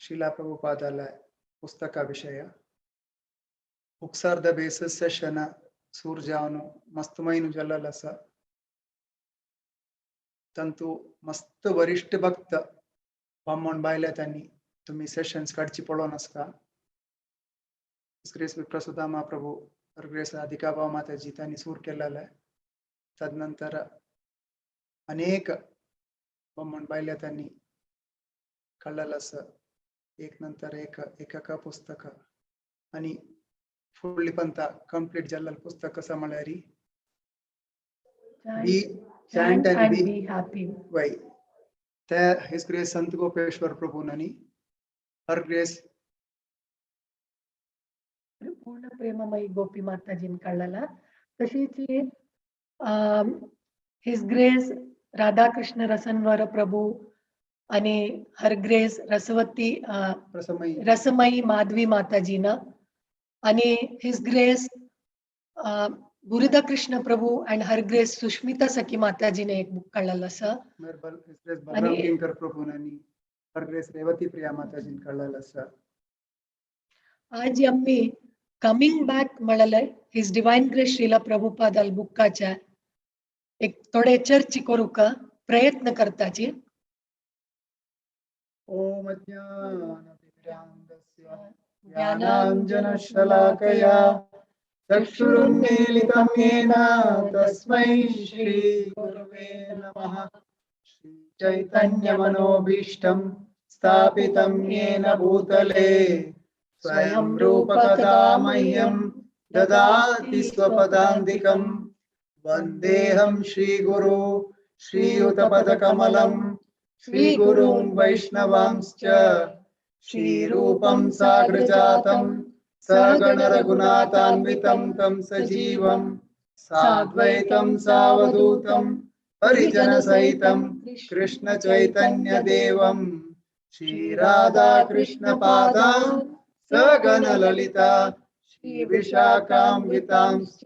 ಶ್ರೀಲಾ ಪ್ರಭುಪಾದಲ ಪುಸ್ತಕ ವಿಷಯ books are the basis session ಸೂರ್ಜಾವನು ಮಸ್ತ್ ಮೈನು ಜಲ್ಲಲಸ ತಂತು मस्त वरिष्ठ भक्त बामण बायले त्यांनी तुम्ही सेशन्स काडची पळोवन आसता. ग्रेस विप्रसुदामा प्रभू, ग्रेस राधिकाभाव माताजी त्यांनी सूर केलेलं. तदनंतर अनेक बामण बायले त्यांनी कळलेलं असं एक नंतर एक एकाका पुस्तक आणि फुडली पंत कंप्लीट जाल्लेलं पुस्तक कसं म्हळ्यार बी chant and and be be happy. वय ते his grace संत गोपेश्वर प्रभू आणि हर ग्रेस पूर्ण प्रेममयी गोपी माताजीन कळला. तशीच his grace Radhakrishna रसनवर प्रभू आणि हर ग्रेस रसवती रसमयी रसमयी माधवी माताजीना आणि his grace गुरुदा Prabhu and her grace Sushmita सखी माताजीने एक बुक काढलेलं असं. His grace Balram Kinkar Prabhu आणि हर ग्रेस रेवती प्रिया माताजीन कळलेलं असं. आज आम्ही कमिंग बॅक म्हळले his divine grace Srila Prabhupada बुक्काच्या एक थोडे चर्च करूक प्रयत्न करताची. ओम अज्ञानतिमिरान्धस्य ज्ञानाञ्जनशलाकया चक्षुरुन्मीलितं येन तस्मै श्रीगुरवे नमः. श्रीचैतन्यमनोभीष्टं स्थापितं येन भूतले स्वयं रूपकदा मह्यं ददाति स्वपदान्तिकं. वन्देऽहं श्रीगुरु श्रीयुतपदकमलं श्रीगुरुं वैष्णवांश्च. श्रीरूपं साग्रजातं सहगणरघुनाथान्वितं तं सजीवं साद्वैतं सावधूतं परिजनसहितं कृष्ण चैतन्यदेवं श्रीराधाकृष्णपादां सगणललिता श्रीविशाखान्वितांश्च.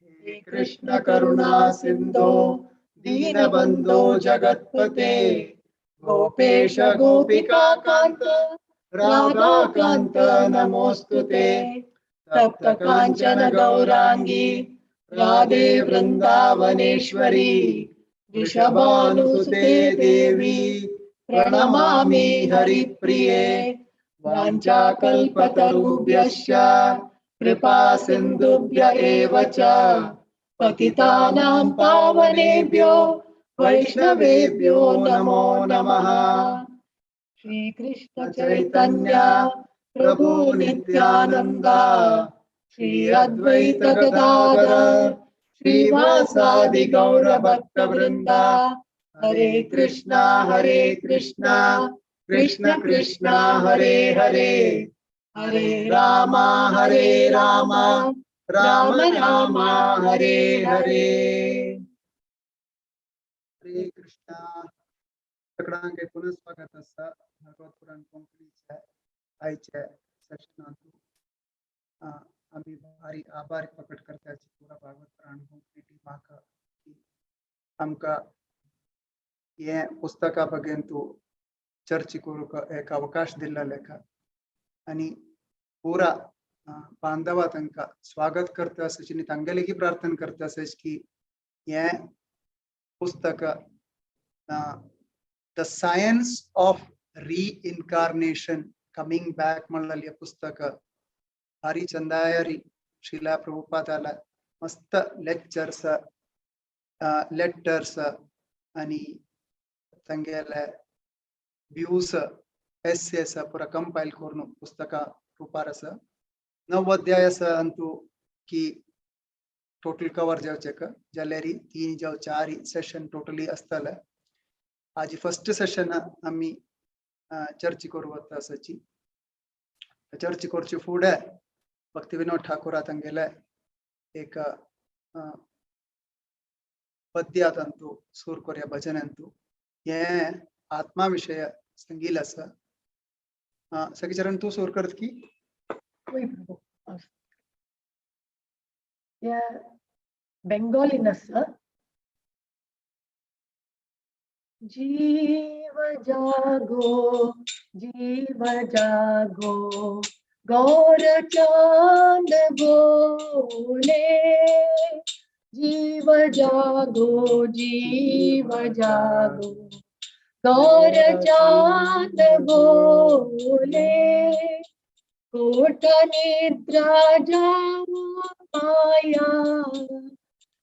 हे कृष्ण करुणा सिन्धो दीनबन्धो जगत्पते गोपेश गोपिका कान्त राधाकान्त नमोऽस्तु ते. तप्त काञ्चन गौराङ्गी राधे वृन्दावनेश्वरी वृषभानुसुते देवी प्रणमामि हरिप्रिये. वाञ्छाकल्पतरुभ्यश्च कृपा सिन्धुभ्य एव च पतितानां पावनेभ्यो वैष्णवेभ्यो नमो नमः. श्री कृष्ण चैतन्य प्रभु नित्यानंद श्री अद्वैत गदाधर श्रीवासादि गौर भक्त वृंद. हरे कृष्णा हरे कृष्णा कृष्ण कृष्णा हरे हरे, हरे रामा हरे रामा राम राम हरे हरे. हरे कृष्णा. सगळ्यांक पुनः स्वागत आसा भागवत पुराण कोंकणीच्या आयच्या सेशनांतु. आमी भारी आभार प्रकट करताची पुरा भागवत पुराण कोंकणी टिमाक की आमकां हे पुस्तका बगेन तूं चर्चे करूंक एक अवकाश दिल्लो लेखा आनी पुरा बांधवा तांकां स्वागत करता आसा आनी तांगेलेगी प्रार्थना करता आसा की हे पुस्तक the science of reincarnation coming back म्हणलेले पुस्तक भारी चंदायारी श्रीला प्रभुपादाला मस्त लेक्चर्स, लेटर्स आणि तांगेले व्यूज, एसेस पुरा कंपायल करून पुस्तका रूपार आसा. 9 अध्याय आसा अंतू की टोटल कवर जावचे जाल्यार 3 जावं 4 सेशन टोटली आसतले. आज फर्स्ट सेशन आमी चर्च करू वता आसाची. चर्च करचे फुडें भक्ती विनोद ठाकूरा तांगेले एक पद्यात अंतू सूर कोरया भजन अंतू हे आत्मा विषय संगील आसा. सखीचरण तूं सूर करत की? होय प्रभू. या बेंगॉलीन आसा. जीव जागो, जीव जागो, गौर चांद बोले। जीव जागो, जीव जागो, गौर चांद बोले। कोट निद्रा जाओ माया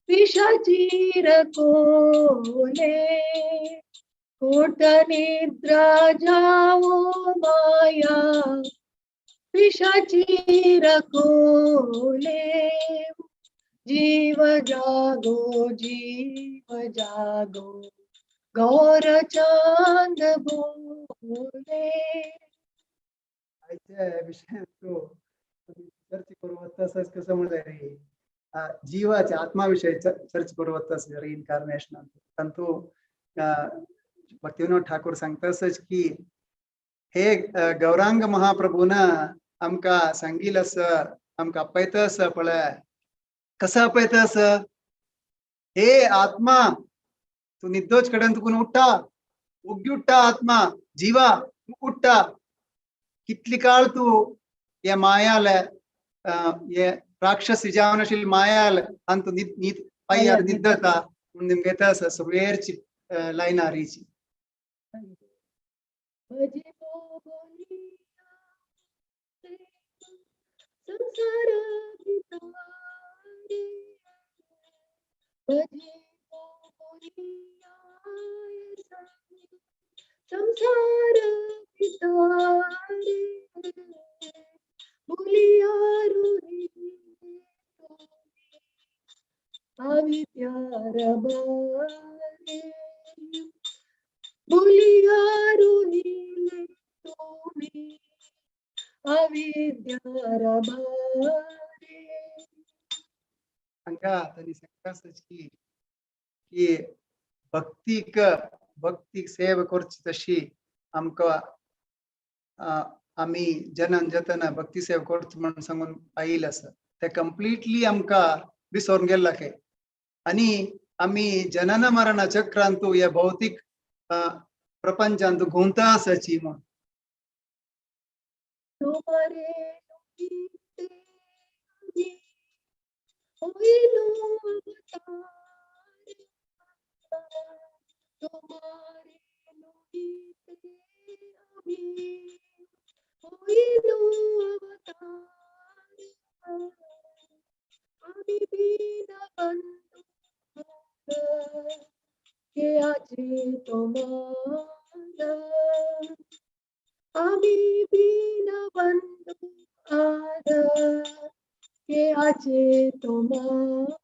विषचीर कोले। कोट निद्रा जाओ माया विषचीर कोले। जीव जागो, जीव जागो, गौर चांद बोले। आयच्या विशयांतु चर्चा करू तसंच कसं म्हणल्यार जीवाच्या आत्माविषयी चर्चा करू तस रिइन्कार्नेशन तांतू भक्तिविनोद ठाकूर सांगता की हे गौरांग महाप्रभून आमकां सांगिल आसा, आमकां आपयता आसा. पळय कसं आपयता आसा, हे आत्मा तूं निद्दोच कडेन तुकून उठ्ठा, उग्गी उठ्ठा आत्मा जीवा तूं उठ्ठा. कितली काळ तूं हे मायाले हे राक्षस जावन आशिल्ली मायाल आनी तूं न्हीद न्हीद पांयार निद्दता म्हूण निमगेता आसा सगळेरची लायनार हिची. संसार भितारे, भजिबो बोलिया संसार भितारे, बोलिया रोहिले अविद्यार बारे, बोलिया रोहिले तुम्ही अविद्यार बारे. हांगा तांणी सांगता आसा की की भक्तीक भक्तीक सेवा करची तशी आमकां आमी जनन जतन भक्ती सेवा करची म्हण सांगून आयिल्लें आसा. ते कंप्लिटली आमकां विसरून गेल्ला खंय आनी आमी जनन मरण चक्रांतू ह्या भौतीक प्रपंचांतू घुंवता आसाची म्हण. आमी बिना बंधु are के आजे तुम्हारा.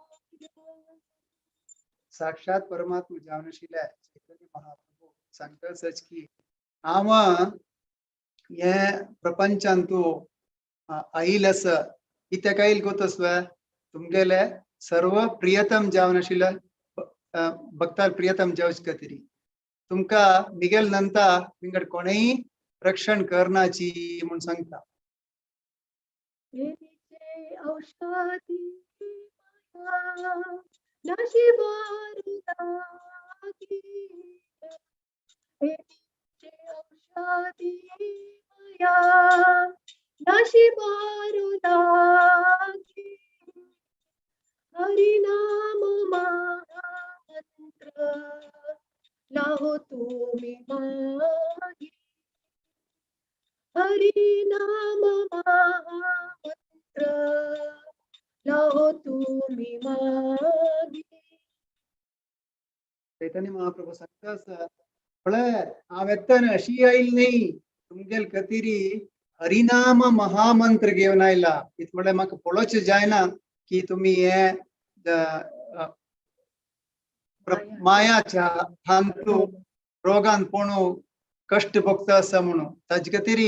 साक्षात परमात्मा जावन आशिल्ले चैतन्य महाप्रभू सांगता सच की हांव हे प्रपंचांतू आयिल्लें आसा. कित्याक आयल गोतस्व तुमगेले सर्व प्रियतम जावन आशिल्ले भक्ताल प्रियतम जावचे खातीर तुमकां मिगेल नंतर विंगड कोणेय रक्षण करनाची म्हूण सांगता. औषधी नशिबारू लागी, औषधी माया नशिबारू लागी, हरिनाम महामंत्र लाहो तुम्ही मागी, हरिनाम महामंत्र लाहो तुम्ही मागी. चैतन्य महाप्रभू सांगता आसा पळय हांव येतना अशी आयल न्ही तुमगेल खातीर हरिनाम महामंत्र घेवन आयला. कितें म्हळ्यार म्हाका पळोवचें जायना की तुमी हे मायाच्या हांतू रोगान पणू कश्ट भोगता आसा म्हणून. ताजे खातीर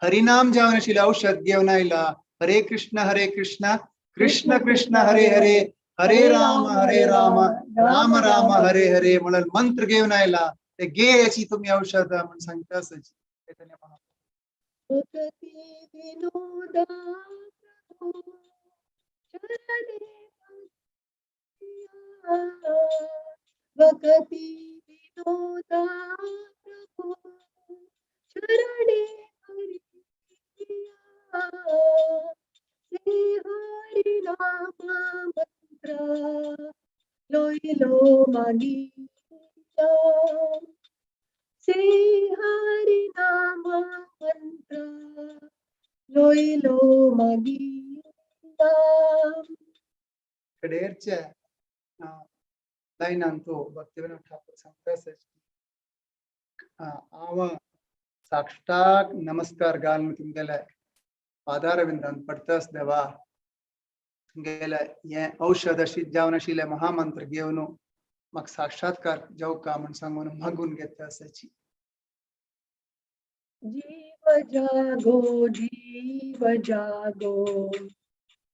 हरिनाम जावन आशिल्लें औषध घेवन आयला. हरे कृष्ण हरे कृष्ण कृष्ण कृष्ण हरे हरे हरे राम हरे राम राम राम हरे हरे म्हणून मंत्र घेवन आयला. ते घेयाची तुमी औषध म्हण सांगता आसा चैतन्य महाप्रभू. भक्ती विनोदा प्रभु चरणे भक्ती विनोदा प्रभु चरणे हरि से हरि नाम मंत्र लोइलो मागीया से हरि नाम मंत्र लोइलो मागीया. कडेरच्या लायनान तो भक्तिविनोद ठाकूर सांगता हांव साक्षात नमस्कार घालून तुमगेले पादारविंदान पडतास देवा, तुमगेले हें औषध अशी जावन आशिल्लें महामंत्र घेवन म्हाका साक्षात्कार जावका म्हूण सांगून मागून घेता आसाची. जीव जागो जीव जागो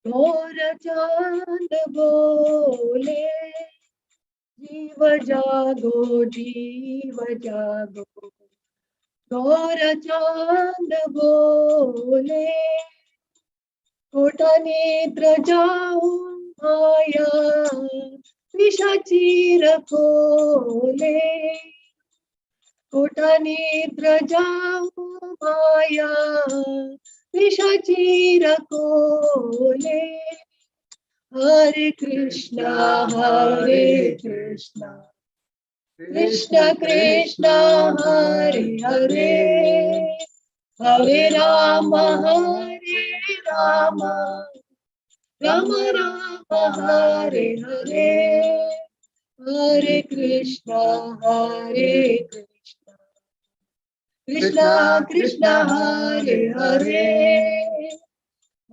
गौर चांद बोले, जीव जागो जीव जागो गौर चांद बोले, कोटा नेत्र जाऊ माया विषाची रखोले, कोटा नेत्र जाऊ माया विषाची रखोले. हरे कृष्णा हरे कृष्णा कृष्ण कृष्ण हरे हरे, हरे राम हरे राम राम राम हरे हरे, हरे कृष्ण हरे कृष्ण कृष्ण कृष्ण हरे हरे,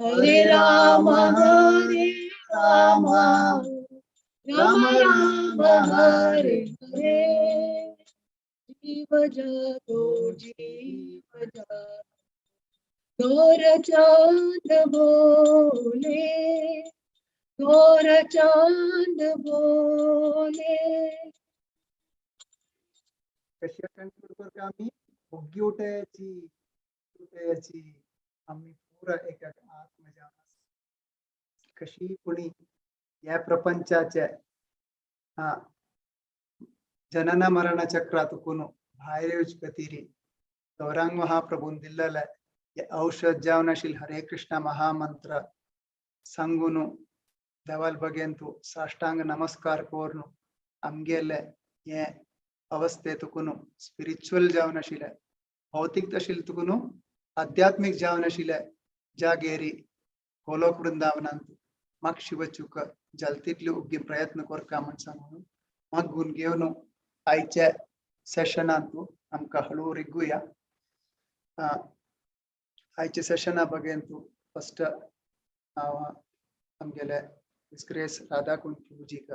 हरे राम हरे राम राम राम हरे हरे. जीव जागो जीव जागो गौर चांद बोले, गौर चांद बोले. कशी कन्क्लूड करता आमी ओग्गी उठायची उठायची आमी पुरा एक आत्म जावन कशी कोणी ह्या प्रपंचाचे जनन मरण चक्रातून भायर येवचे खातीर गौरांग महाप्रभून दिल्लेले हे औषध जावन आशिल्लें हरे कृष्ण महामंत्र सांगून देवाल बगेंतू साष्टांग नमस्कार करून आमगेले हे अवस्थेतून स्पिरिच्युअल जावन आशिल्लें भौतीक आशिल्लें तुकून आध्यात्मीक जावन आशिल्लें जागेरी गोलोक वृंदावनांत मागशी वचूक जाल तितले उग्गी प्रयत्न करका म्हण सांगून मागून घेवन आयच्या सेशनांत आमकां हळू रिगुया. आयच्या सेशना बगेंतू फस्ट हांव आमगेले डिस्ग्रेस राधाकुंड प्रभुजीक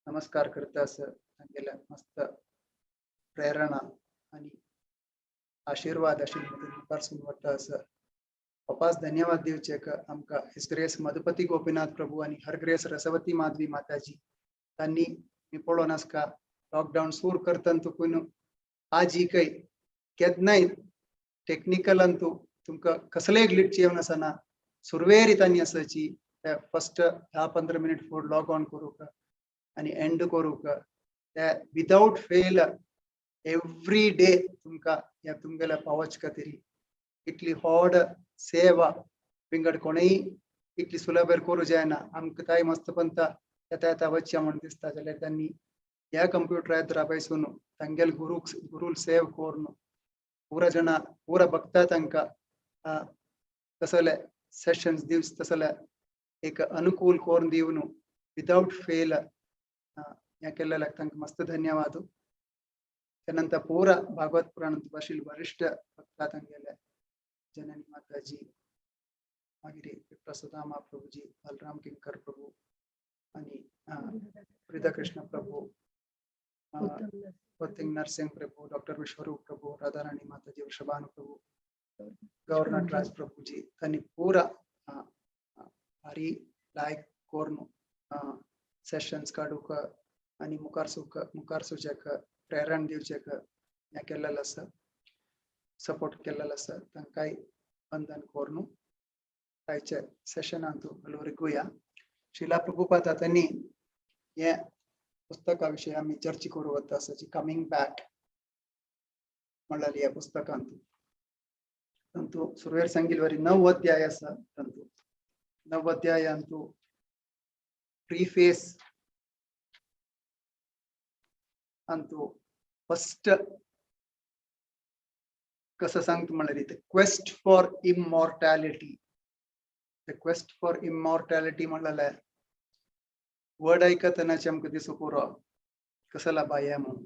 नमस्कार करता आसर तांगेले मस्त प्रेरणा आनी आशिर्वाद आशिल्ले मुखारसून वता आसर अपास धन्यवाद दिवचे आमकां his grace Madhupati Gopinath Prabhu आनी हरग्रेस रसवती माधवी माताजी तांणी मी पळोवन आसका लॉकडावन सूर करतना तुकून आजी काय केन्नाय टेक्निकल अंतू तुमकां कसलेय ग्लिच येवन आसना सुरवेरी तांणी आसाची ते फस्ट 10-15 मिनिट फुडें लॉग ऑन करूंक आनी एंड करूंक ते विदाउट फेल एवरी डे तुमकां ह्या तुमगेल्या पावोवचे खातीर इतली व्हड सेवा विंगड कोणूय इतली सुलभेर करूं जायना. आमकां ताय मस्त पंता येता येता वचया म्हूण दिसता जाल्यार तांणी ह्या कंप्युटरार राबायसून तांगेल गुरूक गुरूल सेव करून पुरा जाणां पुरा भक्ता तांकां तसले सेशन्स दिवस तसले एक अनुकूल करून दिवन विदाउट फेल ह्या केल्ल्याक तांकां मस्त धन्यवाद. त्यानंतर पुरा भागवत पुराण बशिल वरिष्ठ भक्ता तांगेले जननी माताजी मागीर प्रसुदामा प्रभुजी बलराम किंकर प्रभू आनी वृद्धकृष्ण प्रभू पतिंग नरसिंह प्रभू डॉक्टर विश्वरूप प्रभू राधाराणी माताजी वृषभानु प्रभू गौर नटराज प्रभुजी तांणी पुरा भारी लायक करून सेशन्स काडूंक आनी मुखार सुक मुखार सुचेक प्रेरण दिवचेक हें केल्लें आसा सपोर्ट केल्लें आसा तांकांय वंदन करून आयच्या सेशनांत रिगुया. शिला प्रभुपाद तांणी हें पुस्तका विशय आमी चर्चा करूं वता आसा, कमिंग बॅक म्हणलेली ह्या पुस्तकांत. तांतू सुरवेर सांगिल्ले वरी 9 अध्याय आसा. तांतू 9 अध्यायांतू प्रीफेस अंतू फस्ट कसं सांगतो म्हणल्यार the quest for immortality. The quest for immortality म्हणलें वर्ड आयकतनाच आमकां दिसूं पुरो कसला बाया म्हणून.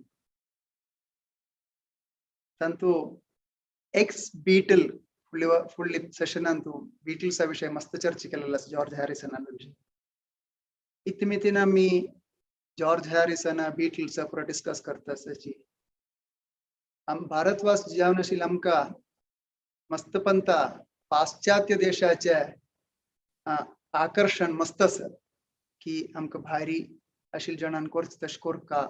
तांतू एक्स बीटल फुडली फुडली सेशनांतू बीटल्सा विशय मस्त चर्चा केलेला आसा, जॉर्ज हॅरिसना विशय. इतमितीन आमी जॉर्ज हॅरिसन बीटल्सा पुरो डिस्कस करता आसाची. आम भारतवास जावन आशिल्ले आमकां मस्त पंता पाश्चात्य देशाचे आकर्शण मस्त आसा की आमकां भायरी आशिल्ले जाणान करचें तशें करका,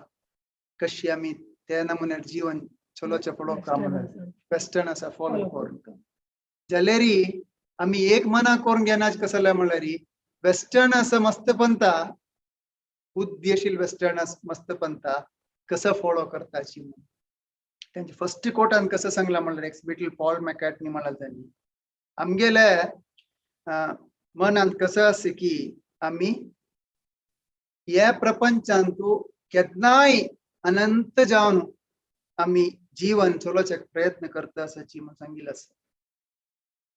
कशी आमी ते नमुन्यार जीवन चलोवचें पळोवका म्हणून वेस्टर्न आसा फॉलो करून. जाल्यारी आमी एक मना करून घेनाच कसले म्हणल्यार वेस्टर्न आसा मस्त पंता बुद्धी आशिल्ले वेस्टर्न मस्त पंता कसो फॉलो करताची म्हणून. त्यांचे फर्स्ट कोटान कसं सांगला म्हणल्यार एक्स बीटल पॉल मॅकार्टनी म्हळ्यार त्यांनी आमगेले मनांत कसं आसा की आमी ह्या प्रपंचांतू केन्नाय अनंत जावन आमी जीवन चलोवचे प्रयत्न करता आसाची म्हण सांगिल्लें आसा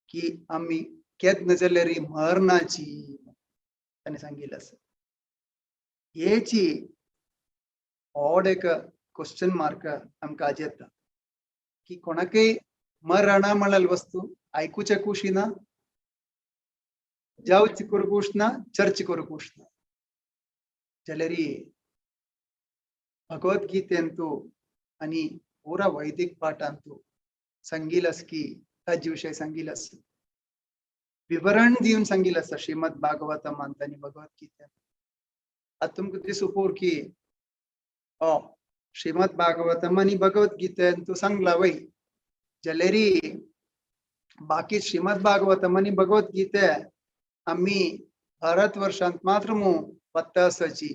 की आमी केन्ना जाल्यार मरणाची ताणें सांगिल्लें आसा. हेची ऑड एक क्वेश्चन मार्क आमकां आज येता की कोणाकय मरणा म्हळ्यार वस्तू आयकुचे खुशी ना, जावची करूंक खुश ना, चर्च करूंक खुश ना. जाल्यार भगवद्गीतेंतू आनी पुरा वैदिक पाठांतू सांगिल्लें आसा की ताजे विशय सांगिल्लें आसा, विवरण दिवन सांगिल्लें आसा श्रीमद भागवतमांत आनी भगवद्गीतेंत. आतां तुमकां दिसूं पुरो की श्रीमद भागवतम आनी भगवद्गीतेंतू सांगला वय, जाल्यार बाकी श्रीमद भागवतम आनी भगवद्गीते आमी भारतवर्षांत मात्र मू पत्ता आसाची,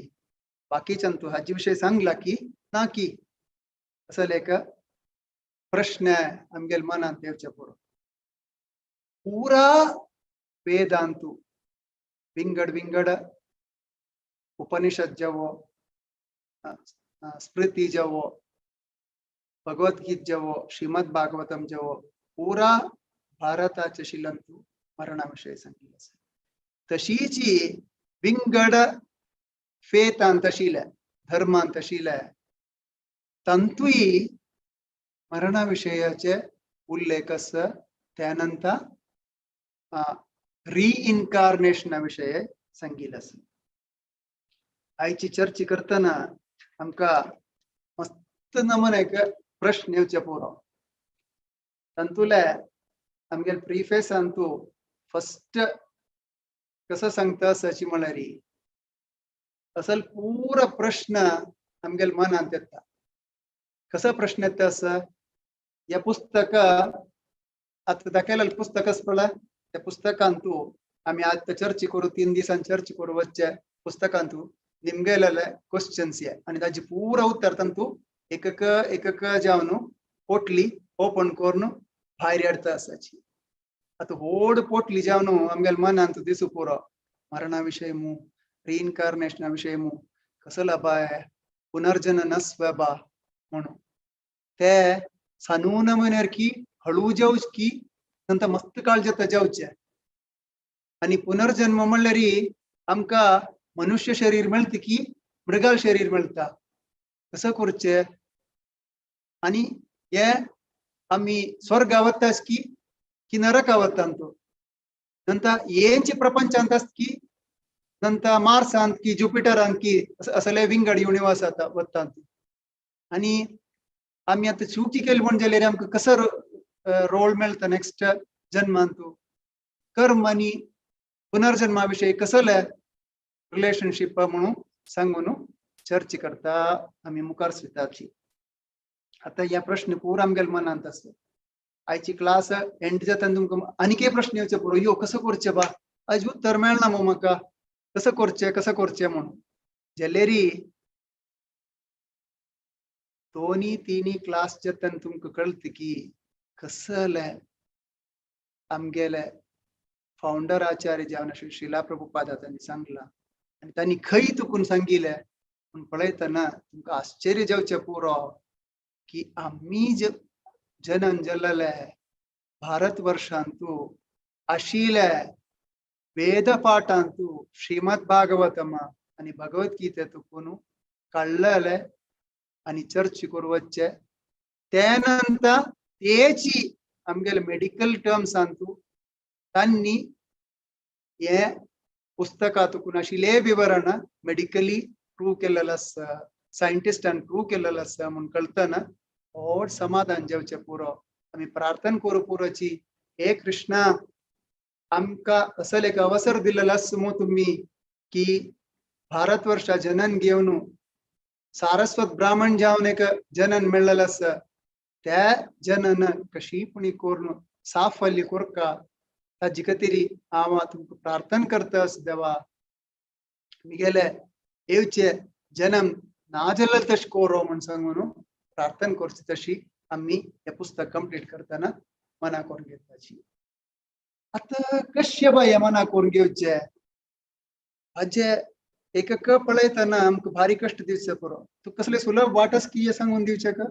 बाकीच्यांतू हाजे विशय सांगला की ना की असो एक प्रश्न आमगेले मनांत येवचे पुरो. पुरा वेदांतू विंगड विंगड उपनिषद जावो, स्मृती जावो, भगवद्गीत जावो, श्रीमद भागवतम जावो, पुरा भारताचे शिलंतू मरणा विशय सांगिल्लें आसा. तशीची विंगड फेतांत आशिल्ले धर्मांत आशिल्ले तांतूय मरणा विशयाचे उल्लेख आसा. त्यानंतर रिइन्कार्नेशना विशय सांगिल्लें आसा. आयची चर्चा करतना आमकां मस्त नमन एक प्रश्न येवचे पुरो. तातूंतले आमगेले प्रिफेसांतू फस्ट कसो सांगता आसाची म्हणल्यार असल पुरा प्रश्न आमगेले मनांत येता. कसो प्रश्न येता आसा, ह्या पुस्तका आतां दाखयलेलें पुस्तक आसा पळय, त्या पुस्तकांतू आमी आतां चर्चा करूं, 3 दिसान चर्चा करूं वचचे पुस्तकांतू निमगेलेले क्वेश्चन्स हे आनी ताजे पुरा उत्तर तांतू एकक एकक जावन पोटली ओपन करून भायर हाडता आसाची. आतां व्हड पोटली जावन आमगेले मनांत दिसूं पुरो मरणा विशय मू, रिइन्कार्नेशना विशय मू, कसला बाय पुनर्जनन नस्व बा म्हणून ते सानून म्हण्यार की हळू जावच की नंतर मस्त काळ जाता जावचे. आनी पुनर्जन्म म्हणल्यार आमकां मनुष्य शरीर मेळटा की मृगाल शरीर मेळटा, कसं करचें? आनी हे आमी स्वर्गा वतास की की नरका वता तो, नंतर येंचे प्रपंचांत आसत की नंतर मार्सांत की जुपिटरांत की असले विंगड युनिवर्स आता वता. आनी आमी आतां चुकी केली म्हण जाल्यार आमकां कसो रोल मेळटा नेक्स्ट जन्मांतू? कर्म आनी पुनर्जन्मा विशयी कसले रिलेशनशीप म्हणून सांगून चर्चा करता आमी मुखार सरताची. आतां ह्या प्रश्न पुरा आमगेल्या मनांत आसा. आयची क्लास एंड जाता आनी तुमकां आनीक एक प्रश्न येवचे पुरो, यो कसो करचें बा, आयज उत्तर मेळना मो म्हाका, कसो करचें कसो करचें म्हणून. जाल्यार दोनी तिनी क्लास जातान तुमकां कळत की कसले आमगेले फावंडर आचार्य जावन श्री श्रीला प्रभुपादा तांणी सांगला आनी तांणी खंय तुकून सांगिलें पूण पळयतना तुमकां आश्चर्य जावचें पुरो की आमी जनन जल्लले भारत वर्षांतु आशिल्ले वेद पाठांतु श्रीमद भागवतम आनी भगवद्गीते तुकून कळ्ळले आनी चर्च करून वच्चे. त्यानंतर तेची आमगेले मेडिकल टर्म्सांतु तांणी हे पुस्तका तुकून आशिल्ले विवरण मेडिकली प्रूव केलेलं आसा, सायंटिस्टान प्रूव केलेलं आसा म्हूण कळतना व्हड समाधान जावचें पुरो. आमी प्रार्थना करूं पुरोची, हे कृष्णा आमकां असले एक अवसर दिलेलो आसा मू तुमी की भारत वर्षा जनन घेवन सारस्वत ब्राह्मण जावन एक जनन मेळ्ळेलें आसा, त्या जनन कशी पुणी करून साफल्य कोरका ताजी खातीर हांव तुमकां प्रार्थना करता देवा, मिगेले येवचे जनम ना जाल्यार तशें कोरो म्हूण सांगून प्रार्थना करची. तशी आमी हें पुस्तक कंप्लीट करतना मना करून घेवपाची. आतां कशें बाय हें मना करून घेवचें हाजे एक पळयतना आमकां भारी कश्ट दिवचे पुरो. तूं कसले सुलभ वाटस की सांगून दिवचें का?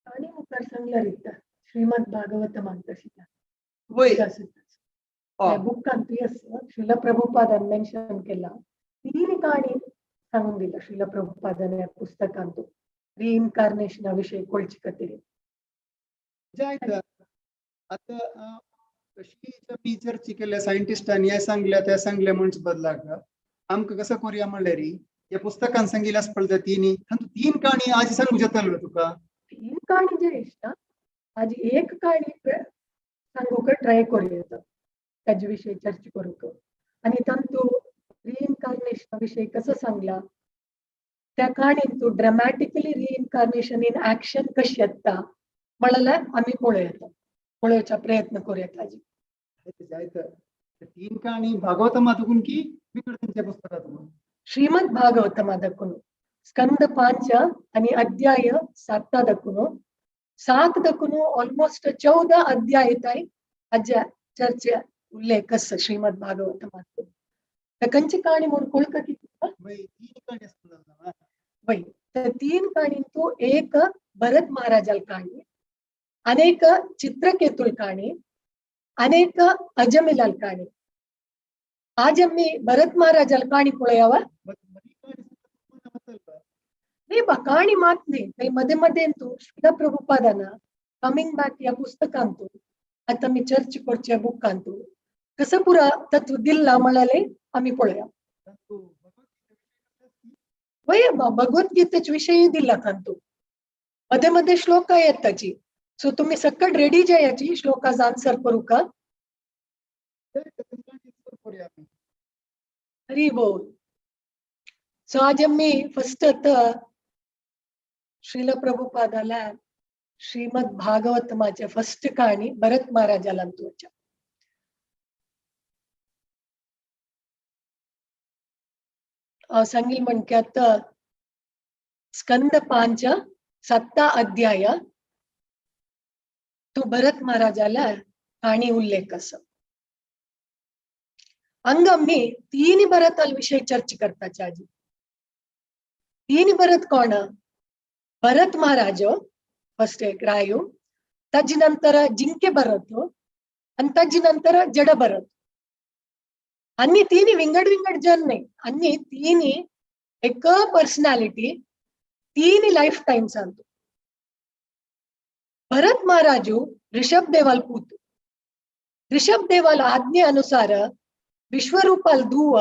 आनी मुखार सांगल्यार येता श्रीमद भागवतमान तशी वय बुकांतूय आसा श्रील प्रभुपादान मेन्शन केला तीन काणी सांगून दिला श्रील प्रभुपादान ह्या पुस्तकांतू रिइन्कार्नेशना विशय कळचे खातीर. जायत आतां कशी आमी चर्चा केल्या सायंटिस्टांनी हें सांगल्या तें सांगलें म्हणचे बदलाक आमकां कसो करुया म्हणल्यार ह्या पुस्तकान सांगिल्लें आसा पळय तिनी तातूंत तीन काणी आज सांगूंक जातालो तुका. तीन काणी जे इश्टा आज एक काणी सांगूंक ट्राय करूं ताजे विशय चर्चा करूंक. आनी तातूंत रिइन्कार्नेशना विशय कसो सांगला त्या काणीन तूं ड्रामॅटिकली रिइन्कार्नेशन इन ऍक्शन कशी येता म्हणल्यार आमी पळोवया, पळोवचा प्रयत्न करूया ताजी. जायत तीन काणी भागवतमा तुकून की विकडे पुस्तकात? श्रीमद भागवतमा दकून स्कंद 5 आणि अध्याय 7 दकून 7 दकून ऑलमोस्ट 14 अध्याय ताई अज्जा चर्चे उल्लेख आसा श्रीमद भागवतमात. कंची काणी म्हूण कळका की वय तर तीन काणींतू एक भरत महाराजाल काणी, अनेक चित्रकेतुल काणी, अनेक अजमिलाल काणी. आज आम्ही भरत महाराजाल काणी पळयावा. नाही बा काणी मात नाही काही मध्ये मध्ये तू श्रील प्रभुपादान कमिंग बॅक या पुस्तकांतू आता मी चर्च करच्या बुकांतू कसं पुरा तत्व दिल्ला म्हणाले आम्ही पळया. वय बा भगवद्गीतेच विषयी दिला तांतू मध्ये मध्ये श्लोक येत ताची. सो तुम्ही सकट रेडी जायाची श्लोकाचा आन्सर करू का? हरी बोल. सो आज आम्ही फर्स्ट आता श्रील प्रभुपादाला श्रीमद भागवत माझ्या फर्स्ट कहाणी भरत महाराजाला तुमच्या. सांगील म्हणक्यात स्कंद 5 7 अध्याय तो भरत महाराजाला कहाणी उल्लेख असं. अंग आम्ही तीन भरताल विषय चर्चा करताचे आजी. तीन भरत कोण? भरत महाराज फर्स्ट एक रायू, ताजी नंतर जिंके भरत आणि ताजी नंतर जड भरत. आणि तिन्ही विंगड विंगड जन नाही, आणि तिन्ही एक पर्सनॅलिटी, तिन्ही लाईफ टाइम सांगतो. भरत महाराजू ऋषभ देवाल पूत. ऋषभ देवाल आज्ञे अनुसार विश्वरूपाल दुव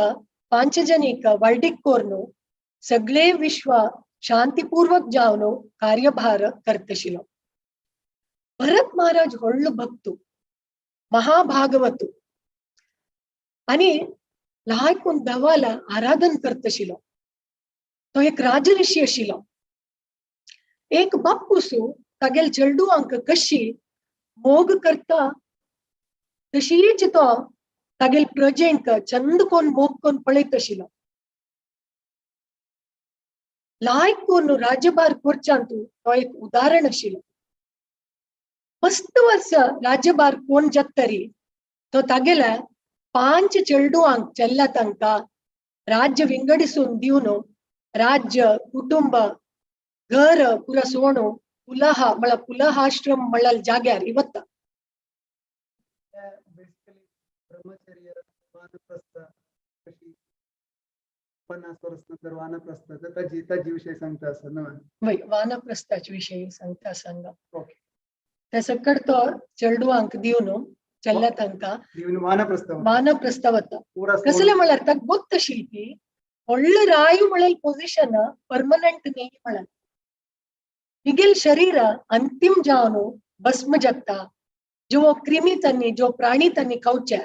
पांचजनिक वर्डिक कोर्नो सगळे विश्व शांतिपूर्वक जावनो कार्यभार करतशिलो. भरत महाराज होळ्ळ भक्तु, महाभागवतु आणि लहान दवाला आराधन करतशिलो. तो एक राजऋषी आशिल्लो. एक बाप्पुसू तागेल चेडवांक कशी मोग करता तशीच तो तागेल प्रजेंक चंद कोण मोग कोण पळयत आशिल्लो. लायक कोन्न राज्यभार करच्यांतू तो एक उदाहरण आशिल्लो. मस्त वर्स राज्यभार कोण जातरी तो तागेल्या 5 चेडवांक चेल्ला तांकां राज्य विंगडिसून दिवन राज्य कुटुंब घर पुरा सोणू पुलह म्हळ्यार पुलहाश्रम म्हळ्यार जाग्यार ಇವತ್ತ. बेसिकली ब्रह्मचर्य वानप्रस्थ कशी 50 वर्स नंतर वानप्रस्थ ताजी ताजी विषय सांगता आसा ना? वय, वानप्रस्थाचे विषयी सांगता सांगा. ओके. त्या सकट तो चेडवांक दिवन चेल्ला तांकां दिवन वानप्रस्थ वानप्रस्थ वता. पुरा कसले म्हळ्यार ताका गोत्तशील की व्हडलो रायू म्हळ्यार पोझिशन परमनंट न्ही म्हळ्यार हिगेल शरीर अंतिम जावन भस्म जाता. जो क्रिमी तांणी जो प्राणी तांणी खावचे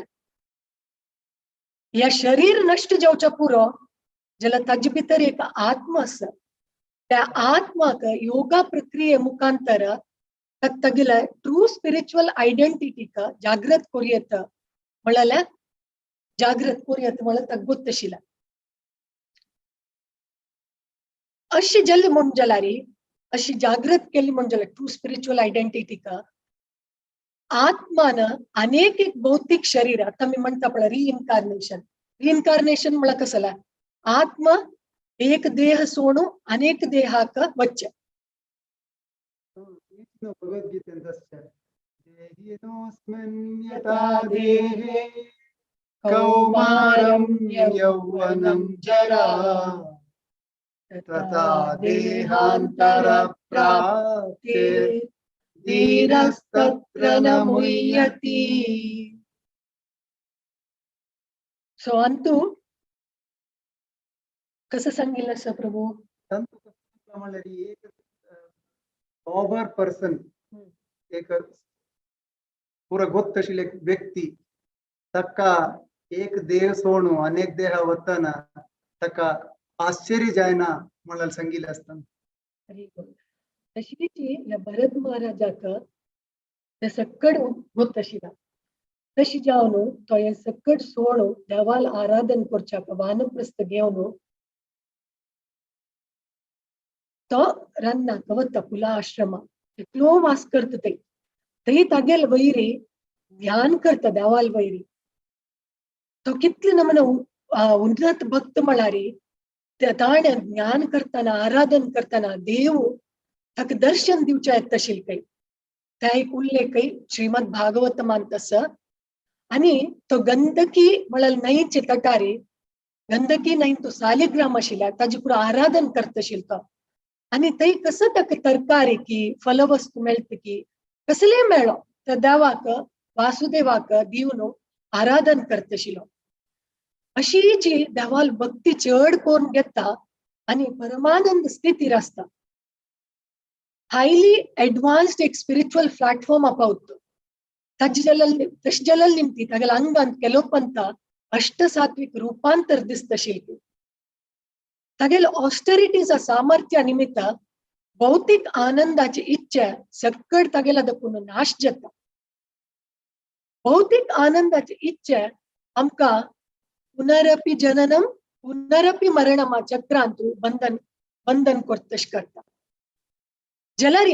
ह्या शरीर नश्ट जावच्या पुरो जाल्यार ताजे भितर एक आत्म आसा. त्या आत्माक योगा प्रक्रिये मुखांतर तागेल्या ट्रू स्पिरिच्युअल आयडेंटिटीक जागृत करूं म्हळ्यार जागृत करूं म्हळ्यार ताका गोत्तशिला. अशी जाली म्हूण जाल्यार अशी जागृत केली म्हूण जाल्यार ट्रू स्पिरिच्युअल आयडेंटिटीक आत्मान अनेक एक भौतिक शरीर आता मी म्हणता पळय रिइन्कार्नेशन. रिइन्कार्नेशन म्हळ्यार कसला आत्मा एक देह सोडून अनेक देहाक वच्चे. भगवद्गीतेंत देहिनोऽस्मिन् यथा देहे कौमारं यौवनं जरा तथा देहांतर प्राप्ते धीरस्तत्र न मुह्यति. सो अंतू कसं सांगितलं असं प्रभू? संत म्हणल्यार एक पॉवर पर्सन एक पुरा गोत्तशील एक व्यक्ती ताका एक देह सोडून अनेक देह वतना ताका आश्चर्य जायना म्हळ्यार सांगिल्लें आसता. तशीच ह्या भरत महाराजाक ते सक्कड गोत्तशिला. तशी जावन तो हे सक्कड सोडून देवाल आराधन करच्याक वानप्रस्थ घेवन तो रन्नाक वता पुला आश्रमा एकलो वास करता थंय. थंय तागेल वैरी ध्यान करता देवाल वैरी. तो कितले नमन उन्नत भक्त म्हळ्यार ताणें ज्ञान करतना आराधन करतना देव ताका दर्शन दिवचें येता खंय. त्या एक उल्लेखय श्रीमद भागवतमांत आसा. आनी तो गंदकी म्हळ्यार न्हंयचे तटारी गंदकी न्हंय तो सालिग्राम आशिल्ल्या ताजे पुरो आराधन करता आशिल्लो तो. आनी थंय कसो ताका तरकारी की फलवस्तू मेळटा की कसलेय मेळ्ळो त्या देवाक वासुदेवाक दिवन आराधन करता आशिल्लो. अशी जी देवाल भक्ती चड करून घेता आनी परमानंद स्थितीर आसता. हायली एडवान्स्ड एक स्पिरिच्युअल प्लॅटफॉर्म पावता. ताजे जाल्यार तशें जाल्यार निमती तागेल्या अंगांत केलोपंत अष्टसात्विक रूपांतर दिसता आशिल्लें. तागेले ऑस्टेरिटीचा सामर्थ्या निमित्त भौतिक आनंदाची इच्छा सक्कड तागेला दखून नाश जाता. भौतिक आनंदाची इच्छा आमकां पुनरपि जननम पुनरपि मरणमा चक्रांतु बंधन बंधन करतश करता. जाल्यार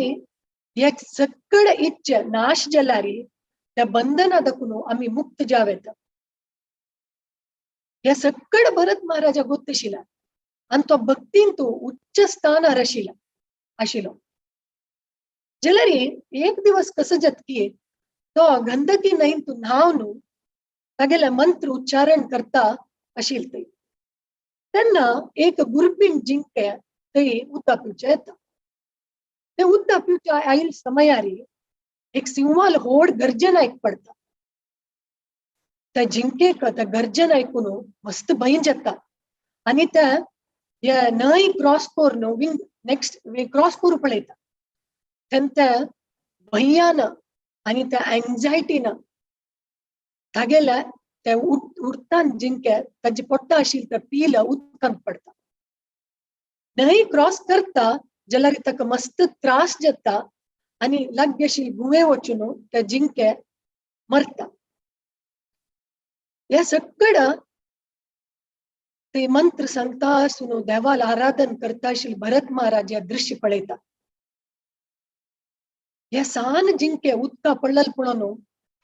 एक सक्कड इच्छा नाश जाल्यार त्या बंधना दखून आमी मुक्त जावं येता. ह्या सक्कड भरत महाराजा गोत्तशिला आनी तो भक्तीन तो उच्च स्थानार आशिल्लो आशिल्लो. जाल्यार एक दिवस कसो जातकी तो गंदकी न्हंयंत न्हावन तागेले मंत्र उच्चारण करता आशिल्ले थंय. तेन्ना एक गुरबीण जिंके थंय उदक पिवचें येता. ते उदक पिवच्या आयल समयारी एक सिंहाल होड गर्जन आयक पडता. त्या जिंकेक त्या गर्जन आयकून मस्त भंय जाता आनी त्या ह्या न्हंय क्रॉस करून विंग नेक्स्ट क्रॉस करून पळयता. तेन्ना त्या भंयान आनी त्या एन्जायटीन तागेल्या त्या उडतान जिंके ताजे पोट्टा आशिल्लें तें पील उदकांत पडटा. न्हंय क्रॉस करता जाल्यार ताका मस्त त्रास जाता आनी लागीं आशिल्ले गुवे वचून त्या जिंके मरता. ह्या सक्कड ते मंत्र सांगता आसून देवाल आराधन करता आशिल्ले भरत महाराज ह्या दृश्य पळयता. ह्या सान जिंके उदका पडलेल पळोवन